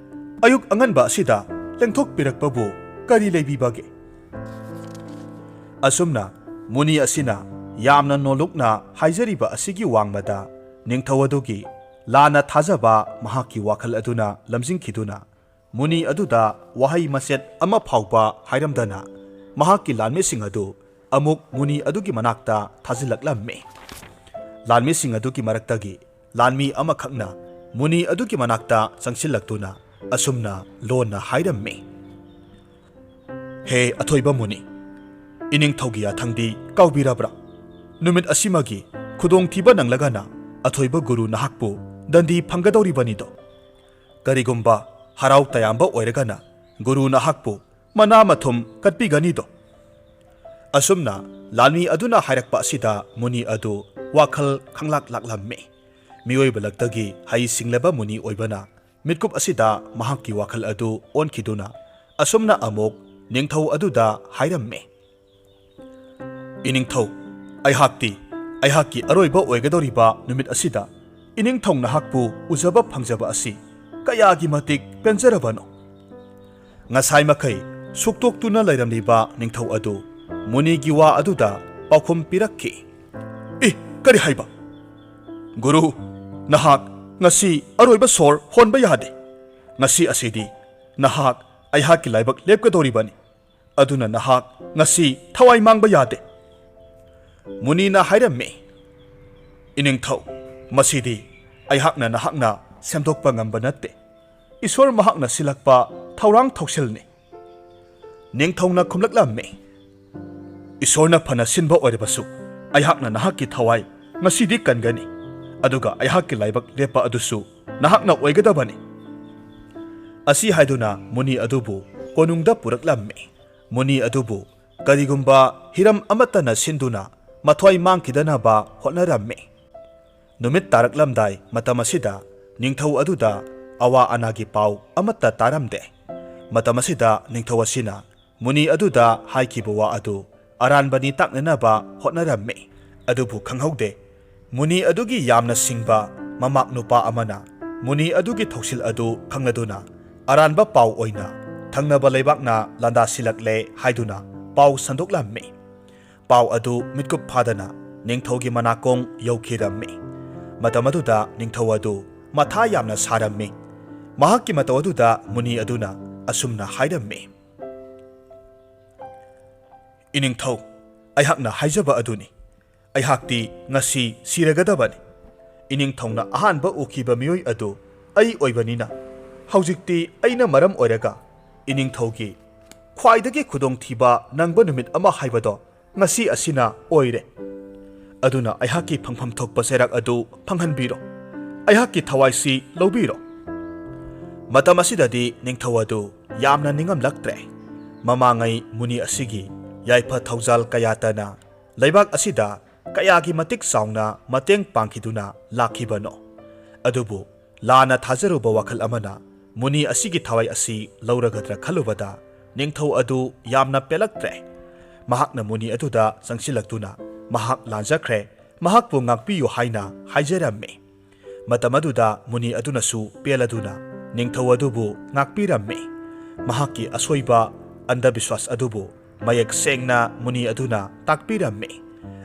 ꯑꯌꯨꯛ ꯑꯉꯟꯕ ꯑꯁꯤꯗ ꯂꯦꯡꯊꯣꯛꯄꯤꯔꯛꯄꯕꯨ ꯀꯔꯤ ꯂꯩꯕꯤꯕꯒꯦ?" ꯑꯁꯨꯝꯅ ꯃꯨꯅꯤ ꯑꯁꯤꯅ ꯌꯥꯝꯅ ꯅꯣꯂꯨꯛꯅ ꯍꯥꯏꯖꯔꯤꯕ ꯑꯁꯤꯒꯤ ꯋꯥꯡꯃꯗ ꯅꯤꯡꯊꯧ ꯑꯗꯨꯒꯤ ꯂꯥꯟꯅ ꯊꯥꯖꯕ ꯃꯍꯥꯛꯀꯤ ꯋꯥꯈꯜ ꯑꯗꯨꯅ ꯂꯝꯖꯤꯡꯈꯤꯗꯨꯅ ꯃꯨꯅꯤ ꯑꯗꯨꯗ ꯋꯥꯍꯩ ꯃꯆꯦꯠ ꯑꯃ ꯐꯥꯎꯕ ꯍꯥꯏꯔꯝꯗꯅ ꯃꯍꯥꯛꯀꯤ ꯂꯥꯟꯃꯤꯁꯤꯡ ꯑꯗꯨ ꯑꯃꯨꯛ ꯃꯨꯅꯤ ꯑꯗꯨꯒꯤ ꯃꯅꯥꯛꯇ ꯊꯥꯖꯤꯜꯂꯛꯂꯝꯃꯤ꯫ ꯂꯥꯟꯃꯤꯁꯤꯡ ꯑꯗꯨꯒꯤ ꯃꯔꯛꯇꯒꯤ ꯂꯥꯟꯃꯤ ꯑꯃꯈꯛꯅ ꯃꯨꯅꯤ ꯑꯗꯨꯒꯤ ꯃꯅꯥꯛꯇ ꯆꯪꯁꯤꯜꯂꯛꯇꯨꯅ ꯑꯁꯨꯝꯅ ꯂꯣꯟꯅ ꯍꯥꯏꯔꯝꯃꯤ, "ꯍꯦ ꯑꯊꯣꯏꯕ ꯃꯨꯅꯤ, ꯏꯅꯤꯡꯊꯧꯒꯤ ꯌꯥꯊꯪꯗꯤ ꯀꯥꯎꯕꯤꯔꯕ꯭ꯔꯥ? ꯅꯨꯃꯤꯠ ꯑꯁꯤꯃꯒꯤ ꯈꯨꯗꯣꯡꯊꯤꯕ ꯅꯪꯂꯒꯅ ꯑꯊꯣꯏꯕ ꯒꯨꯔꯨ ꯅꯍꯥꯛꯄꯨ ꯗꯟꯗꯤ ꯐꯪꯒꯗꯧꯔꯤꯕꯅꯤꯗꯣ꯫ ꯀꯔꯤꯒꯨꯝꯕ ꯍꯔꯥꯎ ꯇꯌꯥꯝꯕ ꯑꯣꯏꯔꯒꯅ ꯒꯨꯔꯨ ꯅꯍꯥꯛꯄꯨ ꯃꯅꯥ ꯃꯊꯨꯝ ꯀꯠꯄꯤꯒꯅꯤꯗꯣ?" ꯑꯁꯨꯝꯅ ꯂꯥꯟꯃꯤ ꯑꯗꯨꯅ ꯍꯥꯏꯔꯛꯄ ꯑꯁꯤꯗ ꯃꯨꯅꯤ ꯑꯗꯨ ꯋꯥꯈꯜ ꯈꯪꯂꯥꯛ ꯂꯥꯛꯂꯝꯃꯤ꯫ ꯃꯤꯑꯣꯏꯕ ꯂꯛꯇꯒꯤ ꯍꯩ ꯁꯤꯡꯂꯕ ꯃꯨꯅꯤ ꯑꯣꯏꯕꯅ ꯃꯤꯠꯀꯨꯞ ꯑꯁꯤꯗ ꯃꯍꯥꯛꯀꯤ ꯋꯥꯈꯜ ꯑꯗꯨ ꯑꯣꯟꯈꯤꯗꯨꯅ ꯑꯁꯨꯝꯅ ꯑꯃꯨꯛ ꯅꯤꯡꯊꯧ ꯑꯗꯨꯗ ꯍꯥꯏꯔꯝꯃꯤ, "ꯏꯅꯤꯡꯊꯧ, ꯑꯩꯍꯥꯛꯇꯤ ꯑꯩꯍꯥꯛꯀꯤ ꯑꯔꯣꯏꯕ ꯑꯣꯏꯒꯗꯧꯔꯤꯕ ꯅꯨꯃꯤꯠ ꯑꯁꯤꯗ ꯏꯅꯤꯡꯊꯧ ꯅꯍꯥꯛꯄꯨ ꯎꯖꯕ ꯐꯪꯖꯕ ꯑꯁꯤ ꯀꯌꯥꯒꯤ ꯃꯇꯤꯛ ꯄꯦꯟꯖꯔꯕꯅꯣ!" ꯉꯁꯥꯏ ꯃꯈꯩ ꯁꯨꯛꯇꯣꯛꯇꯨꯅ ꯂꯩꯔꯝꯂꯤꯕ ꯅꯤꯡꯊꯧ ꯑꯗꯨ ꯃꯨꯅꯤꯒꯤ ꯋꯥ ꯑꯗꯨꯗ ꯄꯥꯎꯈꯨꯝ ꯄꯤꯔꯛꯈꯤ꯫ "ꯏ, ꯀꯔꯤ ꯍꯥꯏꯕ? ꯒꯨꯔꯨ, ꯅꯍꯥꯛ ꯉꯁꯤ ꯑꯔꯣꯏꯕ ꯁꯣꯔ ꯍꯣꯟꯕ ꯌꯥꯗꯦ꯫ ꯉꯁꯤ ꯑꯁꯤꯗꯤ ꯅꯍꯥꯛ ꯑꯩꯍꯥꯛꯀꯤ ꯂꯥꯏꯕꯛ ꯂꯦꯞꯀꯗꯧꯔꯤꯕꯅꯤ꯫ ꯑꯗꯨꯅ ꯅꯍꯥꯛ ꯉꯁꯤ ꯊꯋꯥꯏ ꯃꯥꯡꯕ ꯌꯥꯗꯦ꯫" ꯃꯨꯅꯤꯅ ꯍꯥꯏꯔꯝꯃꯤ, "ꯏꯅꯤꯡꯊꯧ, ꯃꯁꯤꯗꯤ ꯑꯩꯍꯥꯛꯅ ꯅꯍꯥꯛꯅ ꯁꯦꯝꯗꯣꯛꯄ ꯉꯝꯕ ꯅꯠꯇꯦ꯫ ꯏꯁꯣꯔ ꯃꯍꯥꯛꯅ ꯁꯤꯜꯂꯛꯄ ꯊꯧꯔꯥꯡ ꯊꯧꯁꯤꯜꯅꯤ꯫" ꯅꯤꯡꯊꯧꯅ ꯈꯨꯝꯂꯛꯂꯝꯃꯤ, "ꯏꯁꯣꯔꯅ ꯐꯅ ꯁꯤꯟꯕ ꯑꯣꯏꯔꯕꯁꯨ ꯑꯩꯍꯥꯛꯅ ꯅꯍꯥꯛꯀꯤ ꯊꯋꯥꯏ ꯉꯁꯤꯗꯤ ꯀꯟꯒꯅꯤ, ꯑꯗꯨꯒ ꯑꯩꯍꯥꯛꯀꯤ ꯂꯥꯏꯕꯛ ꯂꯦꯞꯄ ꯑꯗꯨꯁꯨ ꯅꯍꯥꯛꯅ ꯑꯣꯏꯒꯗꯕꯅꯤ꯫" ꯑꯁꯤ ꯍꯥꯏꯗꯨꯅ ꯃꯨꯅꯤ ꯑꯗꯨꯕꯨ ꯀꯣꯅꯨꯡꯗ ꯄꯨꯔꯛꯂꯝꯃꯤ꯫ ꯃꯨꯅꯤ ꯑꯗꯨꯕꯨ ꯀꯔꯤꯒꯨꯝꯕ ꯍꯤꯔꯝ ꯑꯃꯠꯇꯅ ꯁꯤꯟꯗꯨꯅ ꯃꯊ꯭ꯋꯥꯏ ꯃꯥꯡꯈꯤꯗꯅꯕ ꯍꯣꯠꯅꯔꯝꯃꯤ꯫ ꯅꯨꯃꯤꯠ ꯇꯥꯔꯛꯂꯝꯗꯥꯏ ꯃꯇꯝ ꯑꯁꯤꯗ ꯅꯤꯡꯊꯧ ꯑꯗꯨꯗ ꯑꯋꯥ ꯑꯅꯥꯒꯤ ꯄꯥꯎ ꯑꯃꯠꯇ ꯇꯥꯔꯝꯗꯦ꯫ ꯃꯇꯝ ꯑꯁꯤꯗ ꯅꯤꯡꯊꯧ ꯑꯁꯤꯅ ꯃꯨꯅꯤ ꯑꯗꯨꯗ ꯍꯥꯏꯈꯤꯕ ꯋꯥ ꯑꯗꯨ ꯑꯔꯥꯟꯕꯅꯤ ꯇꯥꯛꯅꯅꯕ ꯍꯣꯠꯅꯔꯝꯃꯤ꯫ ꯑꯗꯨꯕꯨ ꯈꯪꯍꯧꯗꯦ, ꯃꯨꯅꯤ ꯑꯗꯨꯒꯤ ꯌꯥꯝꯅ ꯁꯤꯡꯕ ꯃꯃꯥꯛ ꯅꯨꯄꯥ ꯑꯃꯅ ꯃꯨꯅꯤ ꯑꯗꯨꯒꯤ ꯊꯧꯁꯤꯜ ꯑꯗꯨ ꯈꯪꯂꯗꯨꯅ ꯑꯔꯥꯟꯕ ꯄꯥꯎ ꯑꯣꯏꯅ ꯊꯪꯅꯕ ꯂꯩꯕꯥꯛꯅ ꯂꯥꯟꯗꯥꯁꯤꯜꯂꯛꯂꯦ ꯍꯥꯏꯗꯨꯅ ꯄꯥꯎ ꯁꯟꯗꯣꯛꯂꯝꯃꯤ꯫ ꯄꯥꯎ ꯑꯗꯨ ꯃꯤꯠꯀꯨꯞ ꯐꯥꯗꯅ ꯅꯤꯡꯊꯧꯒꯤ ꯃꯅꯥꯀꯣꯡ ꯌꯧꯈꯤꯔꯝꯃꯤ꯫ ꯃꯇꯝ ꯑꯗꯨꯗ ꯅꯤꯡꯊꯧ ꯑꯗꯨ ꯃꯊꯥ ꯌꯥꯝꯅ ꯁꯥꯔꯝꯃꯤ꯫ ꯃꯍꯥꯛꯀꯤ ꯃꯇꯧ ꯑꯗꯨꯗ ꯃꯨꯅꯤ ꯑꯗꯨꯅ ꯑꯁꯨꯝꯅ ꯍꯥꯏꯔꯝꯃꯤ, "ꯏꯅꯤꯡꯊꯧ, ꯑꯩꯍꯥꯛꯅ ꯍꯥꯏꯖꯕ ꯑꯗꯨꯅꯤ꯫ ꯑꯩꯍꯥꯛꯇꯤ ꯉꯁꯤ ꯁꯤꯔꯒꯗꯕꯅꯤ꯫ ꯏꯅꯤꯡꯊꯧꯅ ꯑꯍꯥꯟꯕ ꯎꯈꯤꯕ ꯃꯤꯑꯣꯏ ꯑꯗꯨ ꯑꯩ ꯑꯣꯏꯕꯅꯤꯅ, ꯍꯧꯖꯤꯛꯇꯤ ꯑꯩꯅ ꯃꯔꯝ ꯑꯣꯏꯔꯒ ꯏꯅꯤꯡꯊꯧꯒꯤ ꯈ꯭ꯋꯥꯏꯗꯒꯤ ꯈꯨꯗꯣꯡꯊꯤꯕ ꯅꯪꯕ ꯅꯨꯃꯤꯠ ꯑꯃ ꯍꯥꯏꯕꯗꯣ ꯉꯁꯤ ꯑꯁꯤꯅ ꯑꯣꯏꯔꯦ꯫ ꯑꯗꯨꯅ ꯑꯩꯍꯥꯛꯀꯤ ꯐꯪꯐꯝ ꯊꯣꯛꯄ ꯆꯩꯔꯥꯛ ꯑꯗꯨ ꯐꯪꯍꯟꯕꯤꯔꯣ꯫ ꯑꯩꯍꯥꯛꯀꯤ ꯊꯋꯥꯏꯁꯤ ꯂꯧꯕꯤꯔꯣ꯫" ꯃꯇꯝ ꯑꯁꯤꯗꯗꯤ ꯅꯤꯡꯊꯧ ꯑꯗꯨ ꯌꯥꯝꯅ ꯅꯤꯡꯉꯝꯂꯛꯇ꯭ꯔꯦ꯫ ꯃꯃꯥꯡꯉꯩ ꯃꯨꯅꯤ ꯑꯁꯤꯒꯤ ꯌꯥꯏꯐ ꯊꯧꯖꯥꯜ ꯀꯌꯥꯇꯅ ꯂꯩꯕꯥꯛ ꯑꯁꯤꯗ ꯀꯌꯥꯒꯤ ꯃꯇꯤꯛ ꯆꯥꯎꯅ ꯃꯇꯦꯡ ꯄꯥꯡꯈꯤꯗꯨꯅ ꯂꯥꯛꯈꯤꯕꯅꯣ꯫ ꯑꯗꯨꯕꯨ ꯂꯥꯟꯅ ꯊꯥꯖꯔꯨꯕ ꯋꯥꯈꯜ ꯑꯃꯅ ꯃꯨꯅꯤ ꯑꯁꯤꯒꯤ ꯊꯋꯥꯏ ꯑꯁꯤ ꯂꯧꯔꯒꯗ꯭ꯔꯥ ꯈꯜꯂꯨꯕꯗ ꯅꯤꯡꯊꯧ ꯑꯗꯨ ꯌꯥꯝꯅ ꯄꯦꯜꯂꯛꯇ꯭ꯔꯦ꯫ ꯃꯍꯥꯛꯅ ꯃꯨꯅꯤ ꯑꯗꯨꯗ ꯆꯪꯁꯤꯜꯂꯛꯇꯨꯅ ꯃꯍꯥꯛ ꯂꯥꯟꯖꯈ꯭ꯔꯦ, ꯃꯍꯥꯛꯄꯨ ꯉꯥꯛꯄꯤꯌꯨ ꯍꯥꯏꯅ ꯍꯥꯏꯖꯔꯝꯃꯤ꯫ ꯃꯇꯝ ꯑꯗꯨꯗ ꯃꯨꯅꯤ ꯑꯗꯨꯅꯁꯨ ꯄꯦꯜꯂꯗꯨꯅ ꯅꯤꯡꯊꯧ ꯑꯗꯨꯕꯨ ꯉꯥꯛꯄꯤꯔꯝꯃꯤ꯫ ꯃꯍꯥꯛꯀꯤ ꯑꯁꯣꯏꯕ ꯑꯟꯙꯕꯤꯁ꯭ꯋꯥꯁ ꯑꯗꯨꯕꯨ ꯃꯌꯦꯛ ꯁꯦꯡꯅ ꯃꯨꯅꯤ ꯑꯗꯨꯅ ꯇꯥꯛꯄꯤꯔꯝꯃꯤ,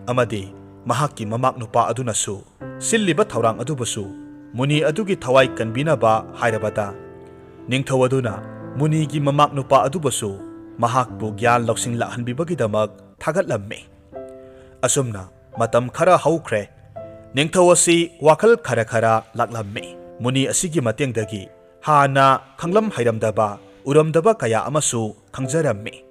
ꯑꯃꯗꯤ ꯃꯍꯥꯛꯀꯤ ꯃꯃꯥꯛ ꯅꯨꯄꯥ ꯑꯗꯨꯅꯁꯨ ꯁꯤꯜꯂꯤꯕ ꯊꯧꯔꯥꯡ ꯑꯗꯨꯕꯨꯁꯨ ꯃꯨꯅꯤ ꯑꯗꯨꯒꯤ ꯊꯋꯥꯏ ꯀꯟꯕꯤꯅꯕ ꯍꯥꯏꯔꯕꯗ, ꯅꯤꯡꯊꯧ ꯑꯗꯨꯅ ꯃꯨꯅꯤꯒꯤ ꯃꯃꯥꯛ ꯅꯨꯄꯥ ꯑꯗꯨꯕꯨꯁꯨ ꯃꯍꯥꯛꯄꯨ ꯒ꯭ꯌꯥꯟ ꯂꯧꯁꯤꯡ ꯂꯥꯛꯍꯟꯕꯤꯕꯒꯤꯗꯃꯛ ꯊꯥꯒꯠꯂꯝꯃꯤ꯫ ꯑꯁꯨꯝꯅ ꯃꯇꯝ ꯈꯔ ꯍꯧꯈ꯭ꯔꯦ꯫ ꯅꯤꯡꯊꯧ ꯑꯁꯤ ꯋꯥꯈꯜ ꯈꯔ ꯈꯔ ꯂꯥꯛꯂꯝꯃꯤ꯫ ꯃꯨꯅꯤ ꯑꯁꯤꯒꯤ ꯃꯇꯦꯡꯗꯒꯤ ꯍꯥꯟꯅ ꯈꯪꯂꯝ ꯍꯩꯔꯝꯗꯕ, ꯎꯔꯝꯗꯕ ꯀꯌꯥ ꯑꯃꯁꯨ ꯈꯪꯖꯔꯝꯃꯤ꯫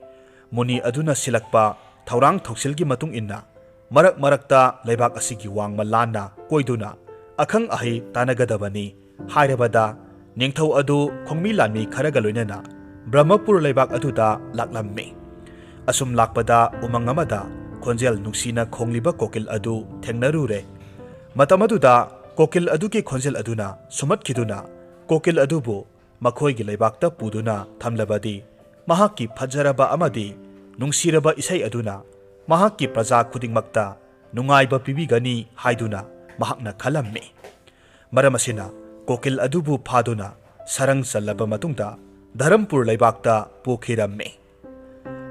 ꯃꯨꯅꯤ ꯑꯗꯨꯅ ꯁꯤꯜꯂꯛꯄ ꯊꯧꯔꯥꯡ ꯊꯧꯁꯤꯜꯒꯤ ꯃꯇꯨꯡ ꯏꯟꯅ ꯃꯔꯛ ꯃꯔꯛꯇ ꯂꯩꯕꯥꯛ ꯑꯁꯤꯒꯤ ꯋꯥꯡꯃ ꯂꯥꯟꯅ ꯀꯣꯏꯗꯨꯅ ꯑꯈꯪ ꯑꯍꯩ ꯇꯥꯟꯅꯒꯗꯕꯅꯤ ꯍꯥꯏꯔꯕꯗ, ꯅꯤꯡꯊꯧ ꯑꯗꯨ ꯈꯣꯡꯃꯤ ꯂꯥꯟꯃꯤ ꯈꯔꯒ ꯂꯣꯏꯅꯅ ꯕ꯭ꯔꯍꯃꯄꯨꯔ ꯂꯩꯕꯥꯛ ꯑꯗꯨꯗ ꯂꯥꯛꯂꯝꯃꯤ꯫ ꯑꯁꯨꯝ ꯂꯥꯛꯄꯗ ꯎꯃꯪ ꯑꯃꯗ ꯈꯣꯟꯖꯦꯜ ꯅꯨꯡꯁꯤꯅ ꯈꯣꯡꯂꯤꯕ ꯀꯣꯀꯤꯜ ꯑꯗꯨ ꯊꯦꯡꯅꯔꯨꯔꯦ꯫ ꯃꯇꯝ ꯑꯗꯨꯗ ꯀꯣꯀꯤꯜ ꯑꯗꯨꯒꯤ ꯈꯣꯟꯖꯦꯜ ꯑꯗꯨꯅ ꯁꯨꯝꯍꯠꯈꯤꯗꯨꯅ ꯀꯣꯀꯤꯜ ꯑꯗꯨꯕꯨ ꯃꯈꯣꯏꯒꯤ ꯂꯩꯕꯥꯛꯇ ꯄꯨꯗꯨꯅ ꯊꯝꯂꯕꯗꯤ, ꯃꯍꯥꯛꯀꯤ ꯐꯖꯔꯕ ꯑꯃꯗꯤ ꯅꯨꯡꯁꯤꯔꯕ ꯏꯁꯩ ꯑꯗꯨꯅ ꯃꯍꯥꯛꯀꯤ ꯄ꯭ꯔꯖꯥ ꯈꯨꯗꯤꯡꯃꯛꯇ ꯅꯨꯡꯉꯥꯏꯕ ꯄꯤꯕꯤꯒꯅꯤ ꯍꯥꯏꯗꯨꯅ ꯃꯍꯥꯛꯅ ꯈꯜꯂꯝꯃꯤ꯫ ꯃꯔꯝ ꯑꯁꯤꯅ ꯀꯣꯀꯤꯜ ꯑꯗꯨꯕꯨ ꯐꯥꯗꯨꯅ ꯁꯔꯪ ꯆꯜꯂꯕ ꯃꯇꯨꯡꯗ ꯙꯔꯝꯄꯨꯔ ꯂꯩꯕꯥꯛꯇ ꯄꯨꯈꯤꯔꯝꯃꯤ꯫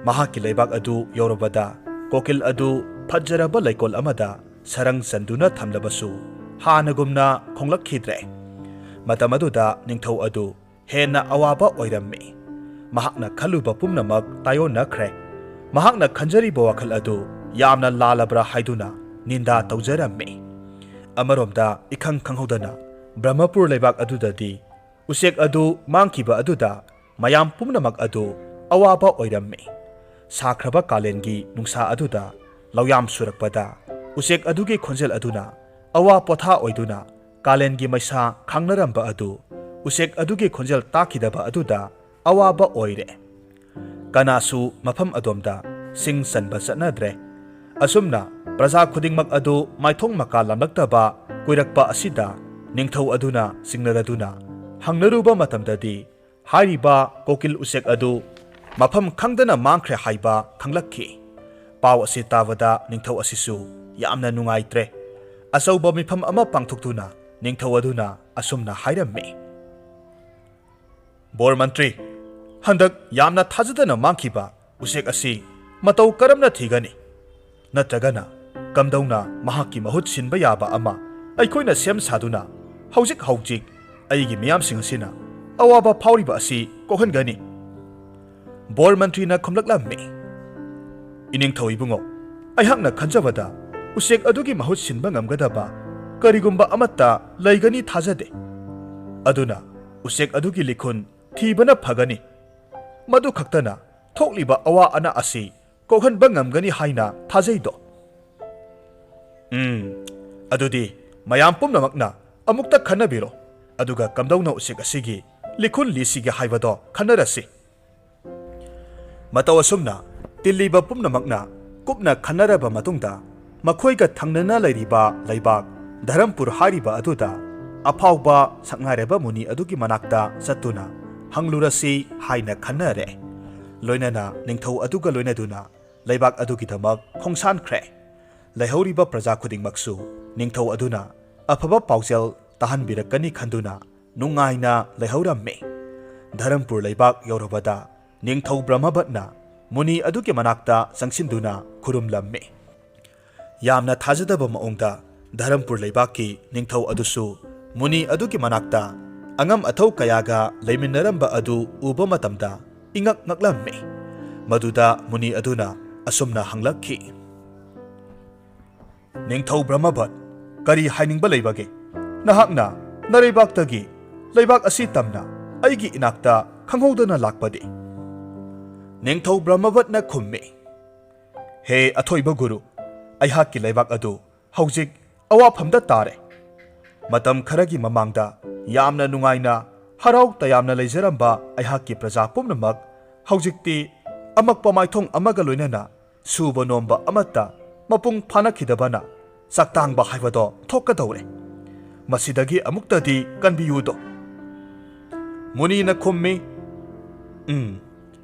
ꯃꯍꯥꯛꯀꯤ ꯂꯩꯕꯥꯛ ꯑꯗꯨ ꯌꯧꯔꯕꯗ ꯀꯣꯀꯤꯜ ꯑꯗꯨ ꯐꯖꯔꯕ ꯂꯩꯀꯣꯜ ꯑꯃꯗ ꯁꯔꯪ ꯆꯟꯗꯨꯅ ꯊꯝꯂꯕꯁꯨ ꯍꯥꯟꯅꯒꯨꯝꯅ ꯈꯣꯡꯂꯛꯈꯤꯗ꯭ꯔꯦ꯫ ꯃꯇꯝ ꯑꯗꯨꯗ ꯅꯤꯡꯊꯧ ꯑꯗꯨ ꯍꯦꯟꯅ ꯑꯋꯥꯕ ꯑꯣꯏꯔꯝꯃꯤ꯫ ꯃꯍꯥꯛꯅ ꯈꯜꯂꯨꯕ ꯄꯨꯝꯅꯃꯛ ꯇꯥꯏꯑꯣꯟꯅꯈ꯭ꯔꯦ꯫ ꯃꯍꯥꯛꯅ ꯈꯟꯖꯔꯤꯕ ꯋꯥꯈꯜ ꯑꯗꯨ ꯌꯥꯝꯅ ꯂꯥꯜꯂꯕ꯭ꯔꯥ ꯍꯥꯏꯗꯨꯅ ꯅꯤꯟꯗꯥ ꯇꯧꯖꯔꯝꯃꯤ꯫ ꯑꯃꯔꯣꯝꯗ ꯏꯈꯪ ꯈꯪꯍꯧꯗꯅ ꯕ꯭ꯔꯍꯃꯄꯨꯔ ꯂꯩꯕꯥꯛ ꯑꯗꯨꯗꯗꯤ ꯎꯆꯦꯛ ꯑꯗꯨ ꯃꯥꯡꯈꯤꯕ ꯑꯗꯨꯗ ꯃꯌꯥꯝ ꯄꯨꯝꯅꯃꯛ ꯑꯗꯨ ꯑꯋꯥꯕ ꯑꯣꯏꯔꯝꯃꯤ꯫ ꯁꯥꯈ꯭ꯔꯕ ꯀꯥꯂꯦꯟꯒꯤ ꯅꯨꯡꯁꯥ ꯑꯗꯨꯗ ꯂꯧꯌꯥꯝ ꯁꯨꯔꯛꯄꯗ ꯎꯆꯦꯛ ꯑꯗꯨꯒꯤ ꯈꯣꯟꯖꯦꯜ ꯑꯗꯨꯅ ꯑꯋꯥ ꯄꯣꯊꯥ ꯑꯣꯏꯗꯨꯅ ꯀꯥꯂꯦꯟꯒꯤ ꯃꯩꯁꯥ ꯈꯥꯡꯅꯔꯝꯕ ꯑꯗꯨ ꯎꯆꯦꯛ ꯑꯗꯨꯒꯤ ꯈꯣꯟꯖꯦꯜ ꯇꯥꯈꯤꯗꯕ ꯑꯗꯨꯗ ꯑꯋꯥꯕ ꯑꯣꯏꯔꯦ꯫ ꯀꯅꯥꯁꯨ ꯃꯐꯝ ꯑꯗꯣꯝꯗ ꯁꯤꯡ ꯆꯟꯕ ꯆꯠꯅꯗ꯭ꯔꯦ꯫ ꯑꯁꯨꯝꯅ ꯄ꯭ꯔꯖꯥ ꯈꯨꯗꯤꯡꯃꯛ ꯑꯗꯨ ꯃꯥꯏꯊꯣꯡ ꯃꯀꯥ ꯂꯥꯝꯂꯛꯇꯕ ꯀꯨꯏꯔꯛꯄ ꯑꯁꯤꯗ ꯅꯤꯡꯊꯧ ꯑꯗꯨꯅ ꯆꯤꯡꯅꯔꯗꯨꯅ ꯍꯪꯅꯔꯨꯕ ꯃꯇꯝꯗꯗꯤ ꯍꯥꯏꯔꯤꯕ ꯀꯣꯀꯤꯜ ꯎꯆꯦꯛ ꯑꯗꯨ ꯃꯐꯝ ꯈꯪꯗꯅ ꯃꯥꯡꯈ꯭ꯔꯦ ꯍꯥꯏꯕ ꯈꯪꯂꯛꯈꯤ꯫ ꯄꯥꯎ ꯑꯁꯤ ꯇꯥꯕꯗ ꯅꯤꯡꯊꯧ ꯑꯁꯤꯁꯨ ꯌꯥꯝꯅ ꯅꯨꯡꯉꯥꯏꯇ꯭ꯔꯦ꯫ ꯑꯆꯧꯕ ꯃꯤꯐꯝ ꯑꯃ ꯄꯥꯡꯊꯣꯛꯇꯨꯅ ꯅꯤꯡꯊꯧ ꯑꯗꯨꯅ ꯑꯁꯨꯝꯅ ꯍꯥꯏꯔꯝꯃꯤ, "ꯕꯣꯔ ꯃꯟꯇ꯭ꯔꯤ, ꯍꯟꯗꯛ ꯌꯥꯝꯅ ꯊꯥꯖꯗꯅ ꯃꯥꯡꯈꯤꯕ ꯎꯆꯦꯛ ꯑꯁꯤ ꯃꯇꯧ ꯀꯔꯝꯅ ꯊꯤꯒꯅꯤ? ꯅꯠꯇ꯭ꯔꯒꯅ ꯀꯝꯗꯧꯅ ꯃꯍꯥꯛꯀꯤ ꯃꯍꯨꯠ ꯁꯤꯟꯕ ꯌꯥꯕ ꯑꯃ ꯑꯩꯈꯣꯏꯅ ꯁꯦꯝ ꯁꯥꯗꯨꯅ ꯍꯧꯖꯤꯛ ꯍꯧꯖꯤꯛ ꯑꯩꯒꯤ ꯃꯤꯌꯥꯝꯁꯤꯡ ꯑꯁꯤꯅ ꯑꯋꯥꯕ ꯐꯥꯎꯔꯤꯕ ꯑꯁꯤ ꯀꯣꯛꯍꯟꯒꯅꯤ?" ꯕꯣꯔ ꯃꯟꯇ꯭ꯔꯤꯅ ꯈꯨꯝꯂꯛꯂꯝꯃꯤ, "ꯏꯅꯤꯡꯊꯧ ꯏꯕꯨꯡꯉꯣ, ꯑꯩꯍꯥꯛꯅ ꯈꯟꯖꯕꯗ ꯎꯆꯦꯛ ꯑꯗꯨꯒꯤ ꯃꯍꯨꯠ ꯁꯤꯟꯕ ꯉꯝꯒꯗꯕ ꯀꯔꯤꯒꯨꯝꯕ ꯑꯃꯠꯇ ꯂꯩꯒꯅꯤ ꯊꯥꯖꯗꯦ꯫ ꯑꯗꯨꯅ ꯎꯆꯦꯛ ꯑꯗꯨꯒꯤ ꯂꯤꯈꯨꯟ ꯊꯤꯕꯅ ꯐꯒꯅꯤ꯫ ꯃꯗꯨ ꯈꯛꯇꯅ ꯊꯣꯛꯂꯤꯕ ꯑꯋꯥ ꯑꯅꯥ ꯑꯁꯤ ꯀꯣꯛꯍꯟꯕ ꯉꯝꯒꯅꯤ ꯍꯥꯏꯅ ꯊꯥꯖꯩꯗꯣ?" "ꯎꯝ, ꯑꯗꯨꯗꯤ ꯃꯌꯥꯝ ꯄꯨꯝꯅꯃꯛꯅ ꯑꯃꯨꯛꯇ ꯈꯟꯅꯕꯤꯔꯣ, ꯑꯗꯨꯒ ꯀꯝꯗꯧꯅ ꯎꯆꯦꯛ ꯑꯁꯤꯒꯤ ꯂꯤꯈꯨꯟ ꯂꯤꯁꯤꯒꯦ ꯍꯥꯏꯕꯗꯣ ꯈꯟꯅꯔꯁꯤ꯫" ꯃꯇꯧ ꯑꯁꯨꯝꯅ ꯇꯤꯜꯂꯤꯕ ꯄꯨꯝꯅꯃꯛꯅ ꯀꯨꯞꯅ ꯈꯟꯅꯔꯕ ꯃꯇꯨꯡꯗ, ꯃꯈꯣꯏꯒ ꯊꯪꯅꯅ ꯂꯩꯔꯤꯕ ꯂꯩꯕꯥꯛ ꯙꯔꯝꯄꯨꯔ ꯍꯥꯏꯔꯤꯕ ꯑꯗꯨꯗ ꯑꯐꯥꯎꯕ ꯁꯛꯅꯥꯏꯔꯕ ꯃꯨꯅꯤ ꯑꯗꯨꯒꯤ ꯃꯅꯥꯛꯇ ꯆꯠꯇꯨꯅ ꯍꯪꯂꯨꯔꯁꯤ ꯍꯥꯏꯅ ꯈꯟꯅꯔꯦ꯫ ꯂꯣꯏꯅꯅ ꯅꯤꯡꯊꯧ ꯑꯗꯨꯒ ꯂꯣꯏꯅꯗꯨꯅ ꯂꯩꯕꯥꯛ ꯑꯗꯨꯒꯤꯗꯃꯛ ꯈꯣꯡꯁꯥꯟꯈ꯭ꯔꯦ꯫ ꯂꯩꯍꯧꯔꯤꯕ ꯄ꯭ꯔꯖꯥ ꯈꯨꯗꯤꯡꯃꯛꯁꯨ ꯅꯤꯡꯊꯧ ꯑꯗꯨꯅ ꯑꯐꯕ ꯄꯥꯎꯖꯦꯜ ꯇꯥꯍꯟꯕꯤꯔꯛꯀꯅꯤ ꯈꯟꯗꯨꯅ ꯅꯨꯡꯉꯥꯏꯅ ꯂꯩꯍꯧꯔꯝꯃꯤ꯫ ꯙꯔꯝꯄꯨꯔ ꯂꯩꯕꯥꯛ ꯌꯧꯔꯕꯗ ꯅꯤꯡꯊꯧ ꯕ꯭ꯔꯍꯃꯕꯠꯅ ꯃꯨꯅꯤ ꯑꯗꯨꯒꯤ ꯃꯅꯥꯛꯇ ꯆꯪꯁꯤꯟꯗꯨꯅ ꯈꯨꯔꯨꯝꯂꯝꯃꯤ꯫ ꯌꯥꯝꯅ ꯊꯥꯖꯗꯕ ꯃꯑꯣꯡꯗ ꯙꯔꯝꯄꯨꯔ ꯂꯩꯕꯥꯛꯀꯤ ꯅꯤꯡꯊꯧ ꯑꯗꯨꯁꯨ ꯃꯨꯅꯤ ꯑꯗꯨꯒꯤ ꯃꯅꯥꯛꯇ ꯑꯉꯝ ꯑꯊꯧ ꯀꯌꯥꯒ ꯂꯩꯃꯤꯟꯅꯔꯝꯕ ꯑꯗꯨ ꯎꯕ ꯃꯇꯝꯗ ꯏꯉꯛ ꯉꯛꯂꯝꯃꯤ꯫ ꯃꯗꯨꯗ ꯃꯨꯅꯤ ꯑꯗꯨꯅ ꯑꯁꯨꯝꯅ ꯍꯪꯂꯛꯈꯤ, "ꯅꯤꯡꯊꯧ ꯕ꯭ꯔꯍꯃꯕꯠ, ꯀꯔꯤ ꯍꯥꯏꯅꯤꯡꯕ ꯂꯩꯕꯒꯦ? ꯅꯍꯥꯛꯅ ꯅꯔꯩꯕꯥꯛꯇꯒꯤ ꯂꯩꯕꯥꯛ ꯑꯁꯤ ꯇꯝꯅ ꯑꯩꯒꯤ ꯏꯅꯥꯛꯇ ꯈꯪꯍꯧꯗꯅ ꯂꯥꯛꯄꯗꯤ?" ꯅꯤꯡꯊꯧ ꯕ꯭ꯔꯍꯃꯕꯠꯅ ꯈꯨꯝꯃꯤ, "ꯍꯦ ꯑꯊꯣꯏꯕ ꯒꯨꯔꯨ, ꯑꯩꯍꯥꯛꯀꯤ ꯂꯩꯕꯥꯛ ꯑꯗꯨ ꯍꯧꯖꯤꯛ ꯑꯋꯥꯐꯝꯗ ꯇꯥꯔꯦ꯫ ꯃꯇꯝ ꯈꯔꯒꯤ ꯃꯃꯥꯡꯗ ꯌꯥꯝꯅ ꯅꯨꯡꯉꯥꯏꯅ, ꯍꯔꯥꯎ ꯇꯌꯥꯝꯅ ꯂꯩꯖꯔꯝꯕ ꯑꯩꯍꯥꯛꯀꯤ ꯄ꯭ꯔꯖꯥ ꯄꯨꯝꯅꯃꯛ ꯍꯧꯖꯤꯛꯇꯤ ꯑꯃꯛꯄ ꯃꯥꯏꯊꯣꯡ ꯑꯃꯒ ꯂꯣꯏꯅꯅ ꯁꯨꯕ ꯅꯣꯝꯕ ꯑꯃꯠꯇ ꯃꯄꯨꯡ ꯐꯥꯅꯈꯤꯗꯕꯅ ꯆꯥꯛꯇꯥꯡꯕ ꯍꯥꯏꯕꯗꯣ ꯊꯣꯛꯀꯗꯧꯔꯦ꯫ ꯃꯁꯤꯗꯒꯤ ꯑꯃꯨꯛꯇꯗꯤ ꯀꯟꯕꯤꯌꯨꯗꯣ꯫" ꯃꯨꯅꯤꯅ ꯈꯨꯝꯃꯤ, "ꯎꯝ,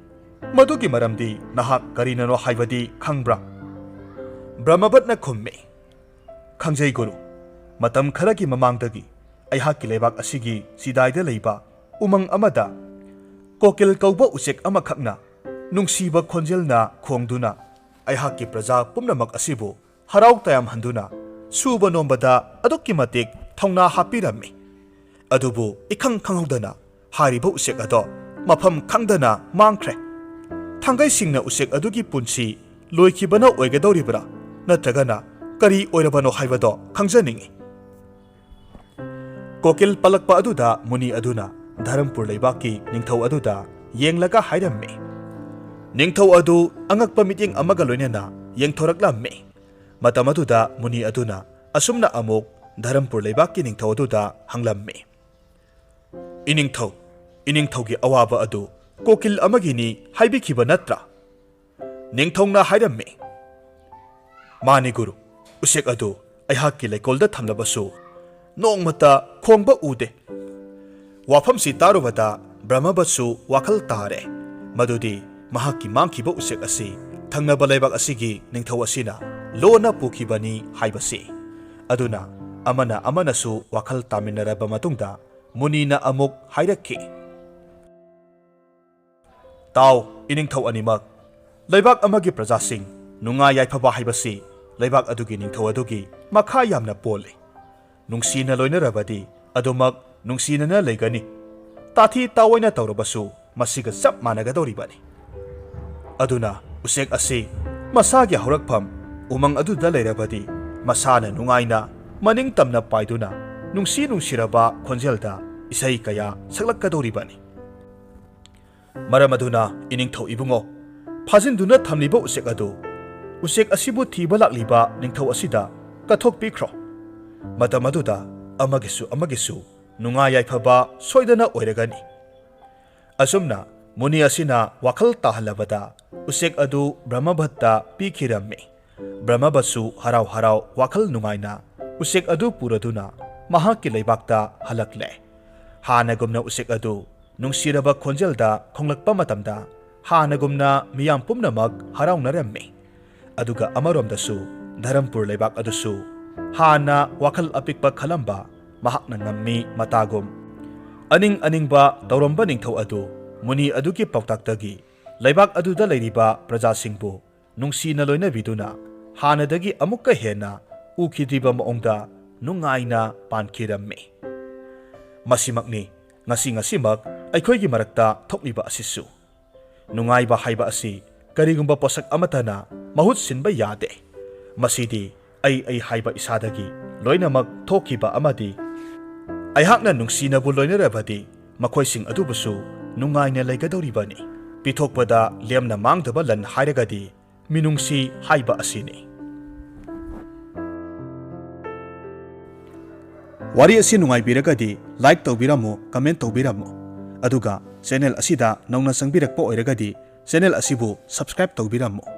"ꯃꯗꯨꯒꯤ ꯃꯔꯝꯗꯤ ꯅꯍꯥꯛ ꯀꯔꯤꯅꯅꯣ ꯍꯥꯏꯕꯗꯤ ꯈꯪꯕ꯭ꯔꯥ?" ꯕ꯭ꯔꯍꯃꯕꯠꯅ ꯈꯨꯝꯃꯤ, "ꯈꯪꯖꯩ ꯒꯨꯔꯨ꯫ ꯃꯇꯝ ꯈꯔꯒꯤ ꯃꯃꯥꯡꯗꯒꯤ ꯑꯩꯍꯥꯛꯀꯤ ꯂꯩꯕꯥꯛ ꯑꯁꯤꯒꯤ ꯆꯤꯗꯥꯏꯗ ꯂꯩꯕ ꯎꯃꯪ ꯑꯃꯗ ꯀꯣꯀꯤꯜ ꯀꯧꯕ ꯎꯆꯦꯛ ꯑꯃꯈꯛꯅ ꯅꯨꯡꯁꯤꯕ ꯈꯣꯟꯖꯦꯜꯅ ꯈꯣꯡꯗꯨꯅ ꯑꯩꯍꯥꯛꯀꯤ ꯄ꯭ꯔꯖꯥ ꯄꯨꯝꯅꯃꯛ ꯑꯁꯤꯕꯨ ꯍꯔꯥꯎ ꯇꯌꯥꯝꯍꯟꯗꯨꯅ ꯁꯨꯕ ꯅꯣꯝꯕꯗ ꯑꯗꯨꯛꯀꯤ ꯃꯇꯤꯛ ꯊꯧꯅꯥ ꯍꯥꯞꯄꯤꯔꯝꯃꯤ꯫ ꯑꯗꯨꯕꯨ ꯏꯈꯪ ꯈꯪꯍꯧꯗꯅ ꯍꯥꯏꯔꯤꯕ ꯎꯆꯦꯛ ꯑꯗꯣ ꯃꯐꯝ ꯈꯪꯗꯅ ꯃꯥꯡꯈ꯭ꯔꯦ꯫ ꯊꯥꯡꯒꯩ ꯁꯤꯡꯅ ꯎꯆꯦꯛ ꯑꯗꯨꯒꯤ ꯄꯨꯟꯁꯤ ꯂꯣꯏꯈꯤꯕꯅ ꯑꯣꯏꯒꯗꯧꯔꯤꯕ꯭ꯔꯥ, ꯅꯠꯇ꯭ꯔꯒꯅ ꯀꯔꯤ ꯑꯣꯏꯔꯕꯅꯣ ꯍꯥꯏꯕꯗꯣ ꯈꯪꯖꯅꯤꯡꯏ꯫" ꯀꯣꯀꯤꯜ ꯄꯜꯂꯛꯄ ꯑꯗꯨꯗ ꯃꯨꯅꯤ ꯑꯗꯨꯅ ꯙꯔꯝꯄꯨꯔ ꯂꯩꯕꯥꯛꯀꯤ ꯅꯤꯡꯊꯧ ꯑꯗꯨꯗ ꯌꯦꯡꯂꯒ ꯍꯥꯏꯔꯝꯃꯤ꯫ ꯅꯤꯡꯊꯧ ꯑꯗꯨ ꯑꯉꯛꯄ ꯃꯤꯠꯌꯦꯡ ꯑꯃꯒ ꯂꯣꯏꯅꯅ ꯌꯦꯡꯊꯣꯔꯛꯂꯝꯃꯤ꯫ ꯃꯇꯝ ꯑꯗꯨꯗ ꯃꯨꯅꯤ ꯑꯗꯨꯅ ꯑꯁꯨꯝꯅ ꯑꯃꯨꯛ ꯙꯔꯝꯄꯨꯔ ꯂꯩꯕꯥꯛꯀꯤ ꯅꯤꯡꯊꯧ ꯑꯗꯨꯗ ꯍꯪꯂꯝꯃꯤ, "ꯏꯅꯤꯡꯊꯧ, ꯏꯅꯤꯡꯊꯧꯒꯤ ꯑꯋꯥꯕ ꯑꯗꯨ ꯀꯣꯀꯤꯜ ꯑꯃꯒꯤꯅꯤ ꯍꯥꯏꯕꯤꯈꯤꯕ ꯅꯠꯇ꯭ꯔꯥ?" ꯅꯤꯡꯊꯧꯅ ꯍꯥꯏꯔꯝꯃꯤ, "ꯃꯥꯅꯤ ꯒꯨꯔꯨ, ꯎꯆꯦꯛ ꯑꯗꯨ ꯑꯩꯍꯥꯛꯀꯤ ꯂꯩꯀꯣꯜꯗ ꯊꯝꯂꯕꯁꯨ ꯅꯣꯡꯃꯇ ꯈꯣꯡꯕ ꯎꯗꯦ꯫" ꯋꯥꯐꯝꯁꯤ ꯇꯥꯔꯨꯕꯗ ꯕ꯭ꯔꯍꯃꯕꯠꯁꯨ ꯋꯥꯈꯜ ꯇꯥꯔꯦ꯫ ꯃꯗꯨꯗꯤ ꯃꯍꯥꯛꯀꯤ ꯃꯥꯡꯈꯤꯕ ꯎꯆꯦꯛ ꯑꯁꯤ ꯊꯪꯅꯕ ꯂꯩꯕꯥꯛ ꯑꯁꯤꯒꯤ ꯅꯤꯡꯊꯧ ꯑꯁꯤꯅ ꯂꯣꯟꯅ ꯄꯨꯈꯤꯕꯅꯤ ꯍꯥꯏꯕꯁꯤ꯫ ꯑꯗꯨꯅ ꯑꯃꯅ ꯑꯃꯅꯁꯨ ꯋꯥꯈꯜ ꯇꯥꯃꯤꯟꯅꯔꯕ ꯃꯇꯨꯡꯗ ꯃꯨꯅꯤꯅ ꯑꯃꯨꯛ ꯍꯥꯏꯔꯛꯈꯤ, "ꯇꯥꯎ, ꯏꯅꯤꯡꯊꯧ ꯑꯅꯤꯃꯛ, ꯂꯩꯕꯥꯛ ꯑꯃꯒꯤ ꯄ꯭ꯔꯖꯥꯁꯤꯡ ꯅꯨꯡꯉꯥꯏ ꯌꯥꯏꯐꯕ ꯍꯥꯏꯕꯁꯤ ꯂꯩꯕꯥꯛ ꯑꯗꯨꯒꯤ ꯅꯤꯡꯊꯧ ꯑꯗꯨꯒꯤ ꯃꯈꯥ ꯌꯥꯝꯅ ꯄꯣꯜꯂꯤ꯫ ꯅꯨꯡꯁꯤꯅ ꯂꯣꯏꯅꯔꯕꯗꯤ ꯑꯗꯨꯃꯛ ꯅꯨꯡꯁꯤꯅꯅ ꯂꯩꯒꯅꯤ꯫ ꯇꯥꯊꯤ ꯇꯥꯑꯣꯏꯅ ꯇꯧꯔꯕꯁꯨ ꯃꯁꯤꯒ ꯆꯞ ꯃꯥꯟꯅꯒꯗꯧꯔꯤꯕꯅꯤ꯫ ꯑꯗꯨꯅ ꯎꯆꯦꯛ ꯑꯁꯤ ꯃꯁꯥꯒꯤ ꯍꯧꯔꯛꯐꯝ ꯎꯃꯪ ꯑꯗꯨꯗ ꯂꯩꯔꯕꯗꯤ ꯃꯁꯥꯅ ꯅꯨꯡꯉꯥꯏꯅ ꯃꯅꯤꯡ ꯇꯝꯅ ꯄꯥꯏꯗꯨꯅ ꯅꯨꯡꯁꯤ ꯅꯨꯡꯁꯤꯔꯕ ꯈꯣꯟꯖꯦꯜꯗ ꯏꯁꯩ ꯀꯌꯥ ꯁꯛꯂꯛꯀꯗꯧꯔꯤꯕꯅꯤ꯫ ꯃꯔꯝ ꯑꯗꯨꯅ ꯏꯅꯤꯡꯊꯧ ꯏꯕꯨꯡꯉꯣ, ꯐꯥꯖꯤꯟꯗꯨꯅ ꯊꯝꯂꯤꯕ ꯎꯆꯦꯛ ꯑꯗꯨ, ꯎꯆꯦꯛ ꯑꯁꯤꯕꯨ ꯊꯤꯕ ꯂꯥꯛꯂꯤꯕ ꯅꯤꯡꯊꯧ ꯑꯁꯤꯗ ꯀꯠꯊꯣꯛꯄꯤꯈ꯭ꯔꯣ꯫ ꯃꯇꯝ ꯑꯗꯨꯗ ꯑꯃꯒꯤꯁꯨ ꯑꯃꯒꯤꯁꯨ ꯅꯨꯡꯉꯥꯏ ꯌꯥꯏꯐꯕ ꯁꯣꯏꯗꯅ ꯑꯣꯏꯔꯒꯅꯤ꯫" ꯑꯁꯨꯝꯅ ꯃꯨꯅꯤ ꯑꯁꯤꯅ ꯋꯥꯈꯜ ꯇꯥꯍꯜꯂꯕꯗ ꯎꯆꯦꯛ ꯑꯗꯨ ꯕ꯭ꯔꯍꯃꯕꯠꯇ ꯄꯤꯈꯤꯔꯝꯃꯤ꯫ ꯕ꯭ꯔꯍꯃꯕꯠꯁꯨ ꯍꯔꯥꯎ ꯍꯔꯥꯎ ꯋꯥꯈꯜ ꯅꯨꯡꯉꯥꯏꯅ ꯎꯆꯦꯛ ꯑꯗꯨ ꯄꯨꯔꯗꯨꯅ ꯃꯍꯥꯛꯀꯤ ꯂꯩꯕꯥꯛꯇ ꯍꯜꯂꯛꯂꯦ꯫ ꯍꯥꯟꯅꯒꯨꯝꯅ ꯎꯆꯦꯛ ꯑꯗꯨ ꯅꯨꯡꯁꯤꯔꯕ ꯈꯣꯟꯖꯦꯜꯗ ꯈꯣꯡꯂꯛꯄ ꯃꯇꯝꯗ ꯍꯥꯟꯅꯒꯨꯝꯅ ꯃꯤꯌꯥꯝ ꯄꯨꯝꯅꯃꯛ ꯍꯔꯥꯎꯅꯔꯝꯃꯤ꯫ ꯑꯗꯨꯒ ꯑꯃꯔꯣꯝꯗꯁꯨ ꯙꯔꯝꯄꯨꯔ ꯂꯩꯕꯥꯛ ꯑꯗꯨꯁꯨ ꯍꯥꯟꯅ ꯋꯥꯈꯜ ꯑꯄꯤꯛꯄ ꯈꯜꯂꯝꯕ ꯃꯍꯥꯛꯅ ꯉꯝꯃꯤ ꯃꯇꯥꯒꯨꯝ ꯑꯅꯤꯡ ꯑꯅꯤꯡꯕ ꯇꯧꯔꯝꯕ ꯅꯤꯡꯊꯧ ꯑꯗꯨ ꯃꯨꯅꯤ ꯑꯗꯨꯒꯤ ꯄꯥꯎꯇꯥꯛꯇꯒꯤ ꯂꯩꯕꯥꯛ ꯑꯗꯨꯗ ꯂꯩꯔꯤꯕ ꯄ꯭ꯔꯖꯥꯁꯤꯡꯕꯨ ꯅꯨꯡꯁꯤꯅ ꯂꯣꯏꯅꯕꯤꯗꯨꯅ ꯍꯥꯟꯅꯗꯒꯤ ꯑꯃꯨꯛꯀ ꯍꯦꯟꯅ ꯎꯈꯤꯗ꯭ꯔꯤꯕ ꯃꯑꯣꯡꯗ ꯅꯨꯡꯉꯥꯏꯅ ꯄꯥꯟꯈꯤꯔꯝꯃꯤ꯫ ꯃꯁꯤꯃꯛꯅꯤ ꯉꯁꯤ ꯉꯁꯤꯃꯛ ꯑꯩꯈꯣꯏꯒꯤ ꯃꯔꯛꯇ ꯊꯣꯛꯂꯤꯕ ꯑꯁꯤꯁꯨ꯫ ꯅꯨꯡꯉꯥꯏꯕ ꯍꯥꯏꯕ ꯑꯁꯤ ꯀꯔꯤꯒꯨꯝꯕ ꯄꯣꯠꯁꯛ ꯑꯃꯠꯇꯅ ꯃꯍꯨꯠ ꯁꯤꯟꯕ ꯌꯥꯗꯦ꯫ ꯃꯁꯤꯗꯤ ꯑꯩ ꯑꯩ ꯍꯥꯏꯕ ꯏꯁꯥꯗꯒꯤ ꯂꯣꯏꯅꯃꯛ ꯊꯣꯛꯈꯤꯕ ꯑꯃꯗꯤ ꯑꯩꯍꯥꯛꯅ ꯅꯨꯡꯁꯤꯅꯕꯨ ꯂꯣꯏꯅꯔꯕꯗꯤ ꯃꯈꯣꯏꯁꯤꯡ ꯑꯗꯨꯕꯨꯁꯨ ꯅꯨꯡꯉꯥꯏꯅ ꯂꯩꯒꯗꯧꯔꯤꯕꯅꯤ꯫ ꯄꯤꯊꯣꯛꯄꯗ ꯂꯦꯝꯅ ꯃꯥꯡꯗꯕ ꯂꯟ ꯍꯥꯏꯔꯒꯗꯤ ꯃꯤꯅꯨꯡꯁꯤ ꯍꯥꯏꯕ ꯑꯁꯤꯅꯤ꯫ ꯋꯥꯔꯤ ꯑꯁꯤ ꯅꯨꯡꯉꯥꯏꯕꯤꯔꯒꯗꯤ like ꯇꯧꯕꯤꯔꯝꯃꯨ, comment ꯇꯧꯕꯤꯔꯝꯃꯨ꯫ ꯑꯗꯨꯒ channel ꯑꯁꯤꯗ ꯅꯧꯅ ꯆꯪꯕꯤꯔꯛꯄ ꯑꯣꯏꯔꯒꯗꯤ channel ꯑꯁꯤꯕꯨ subscribe ꯇꯧꯕꯤꯔꯝꯃꯨ꯫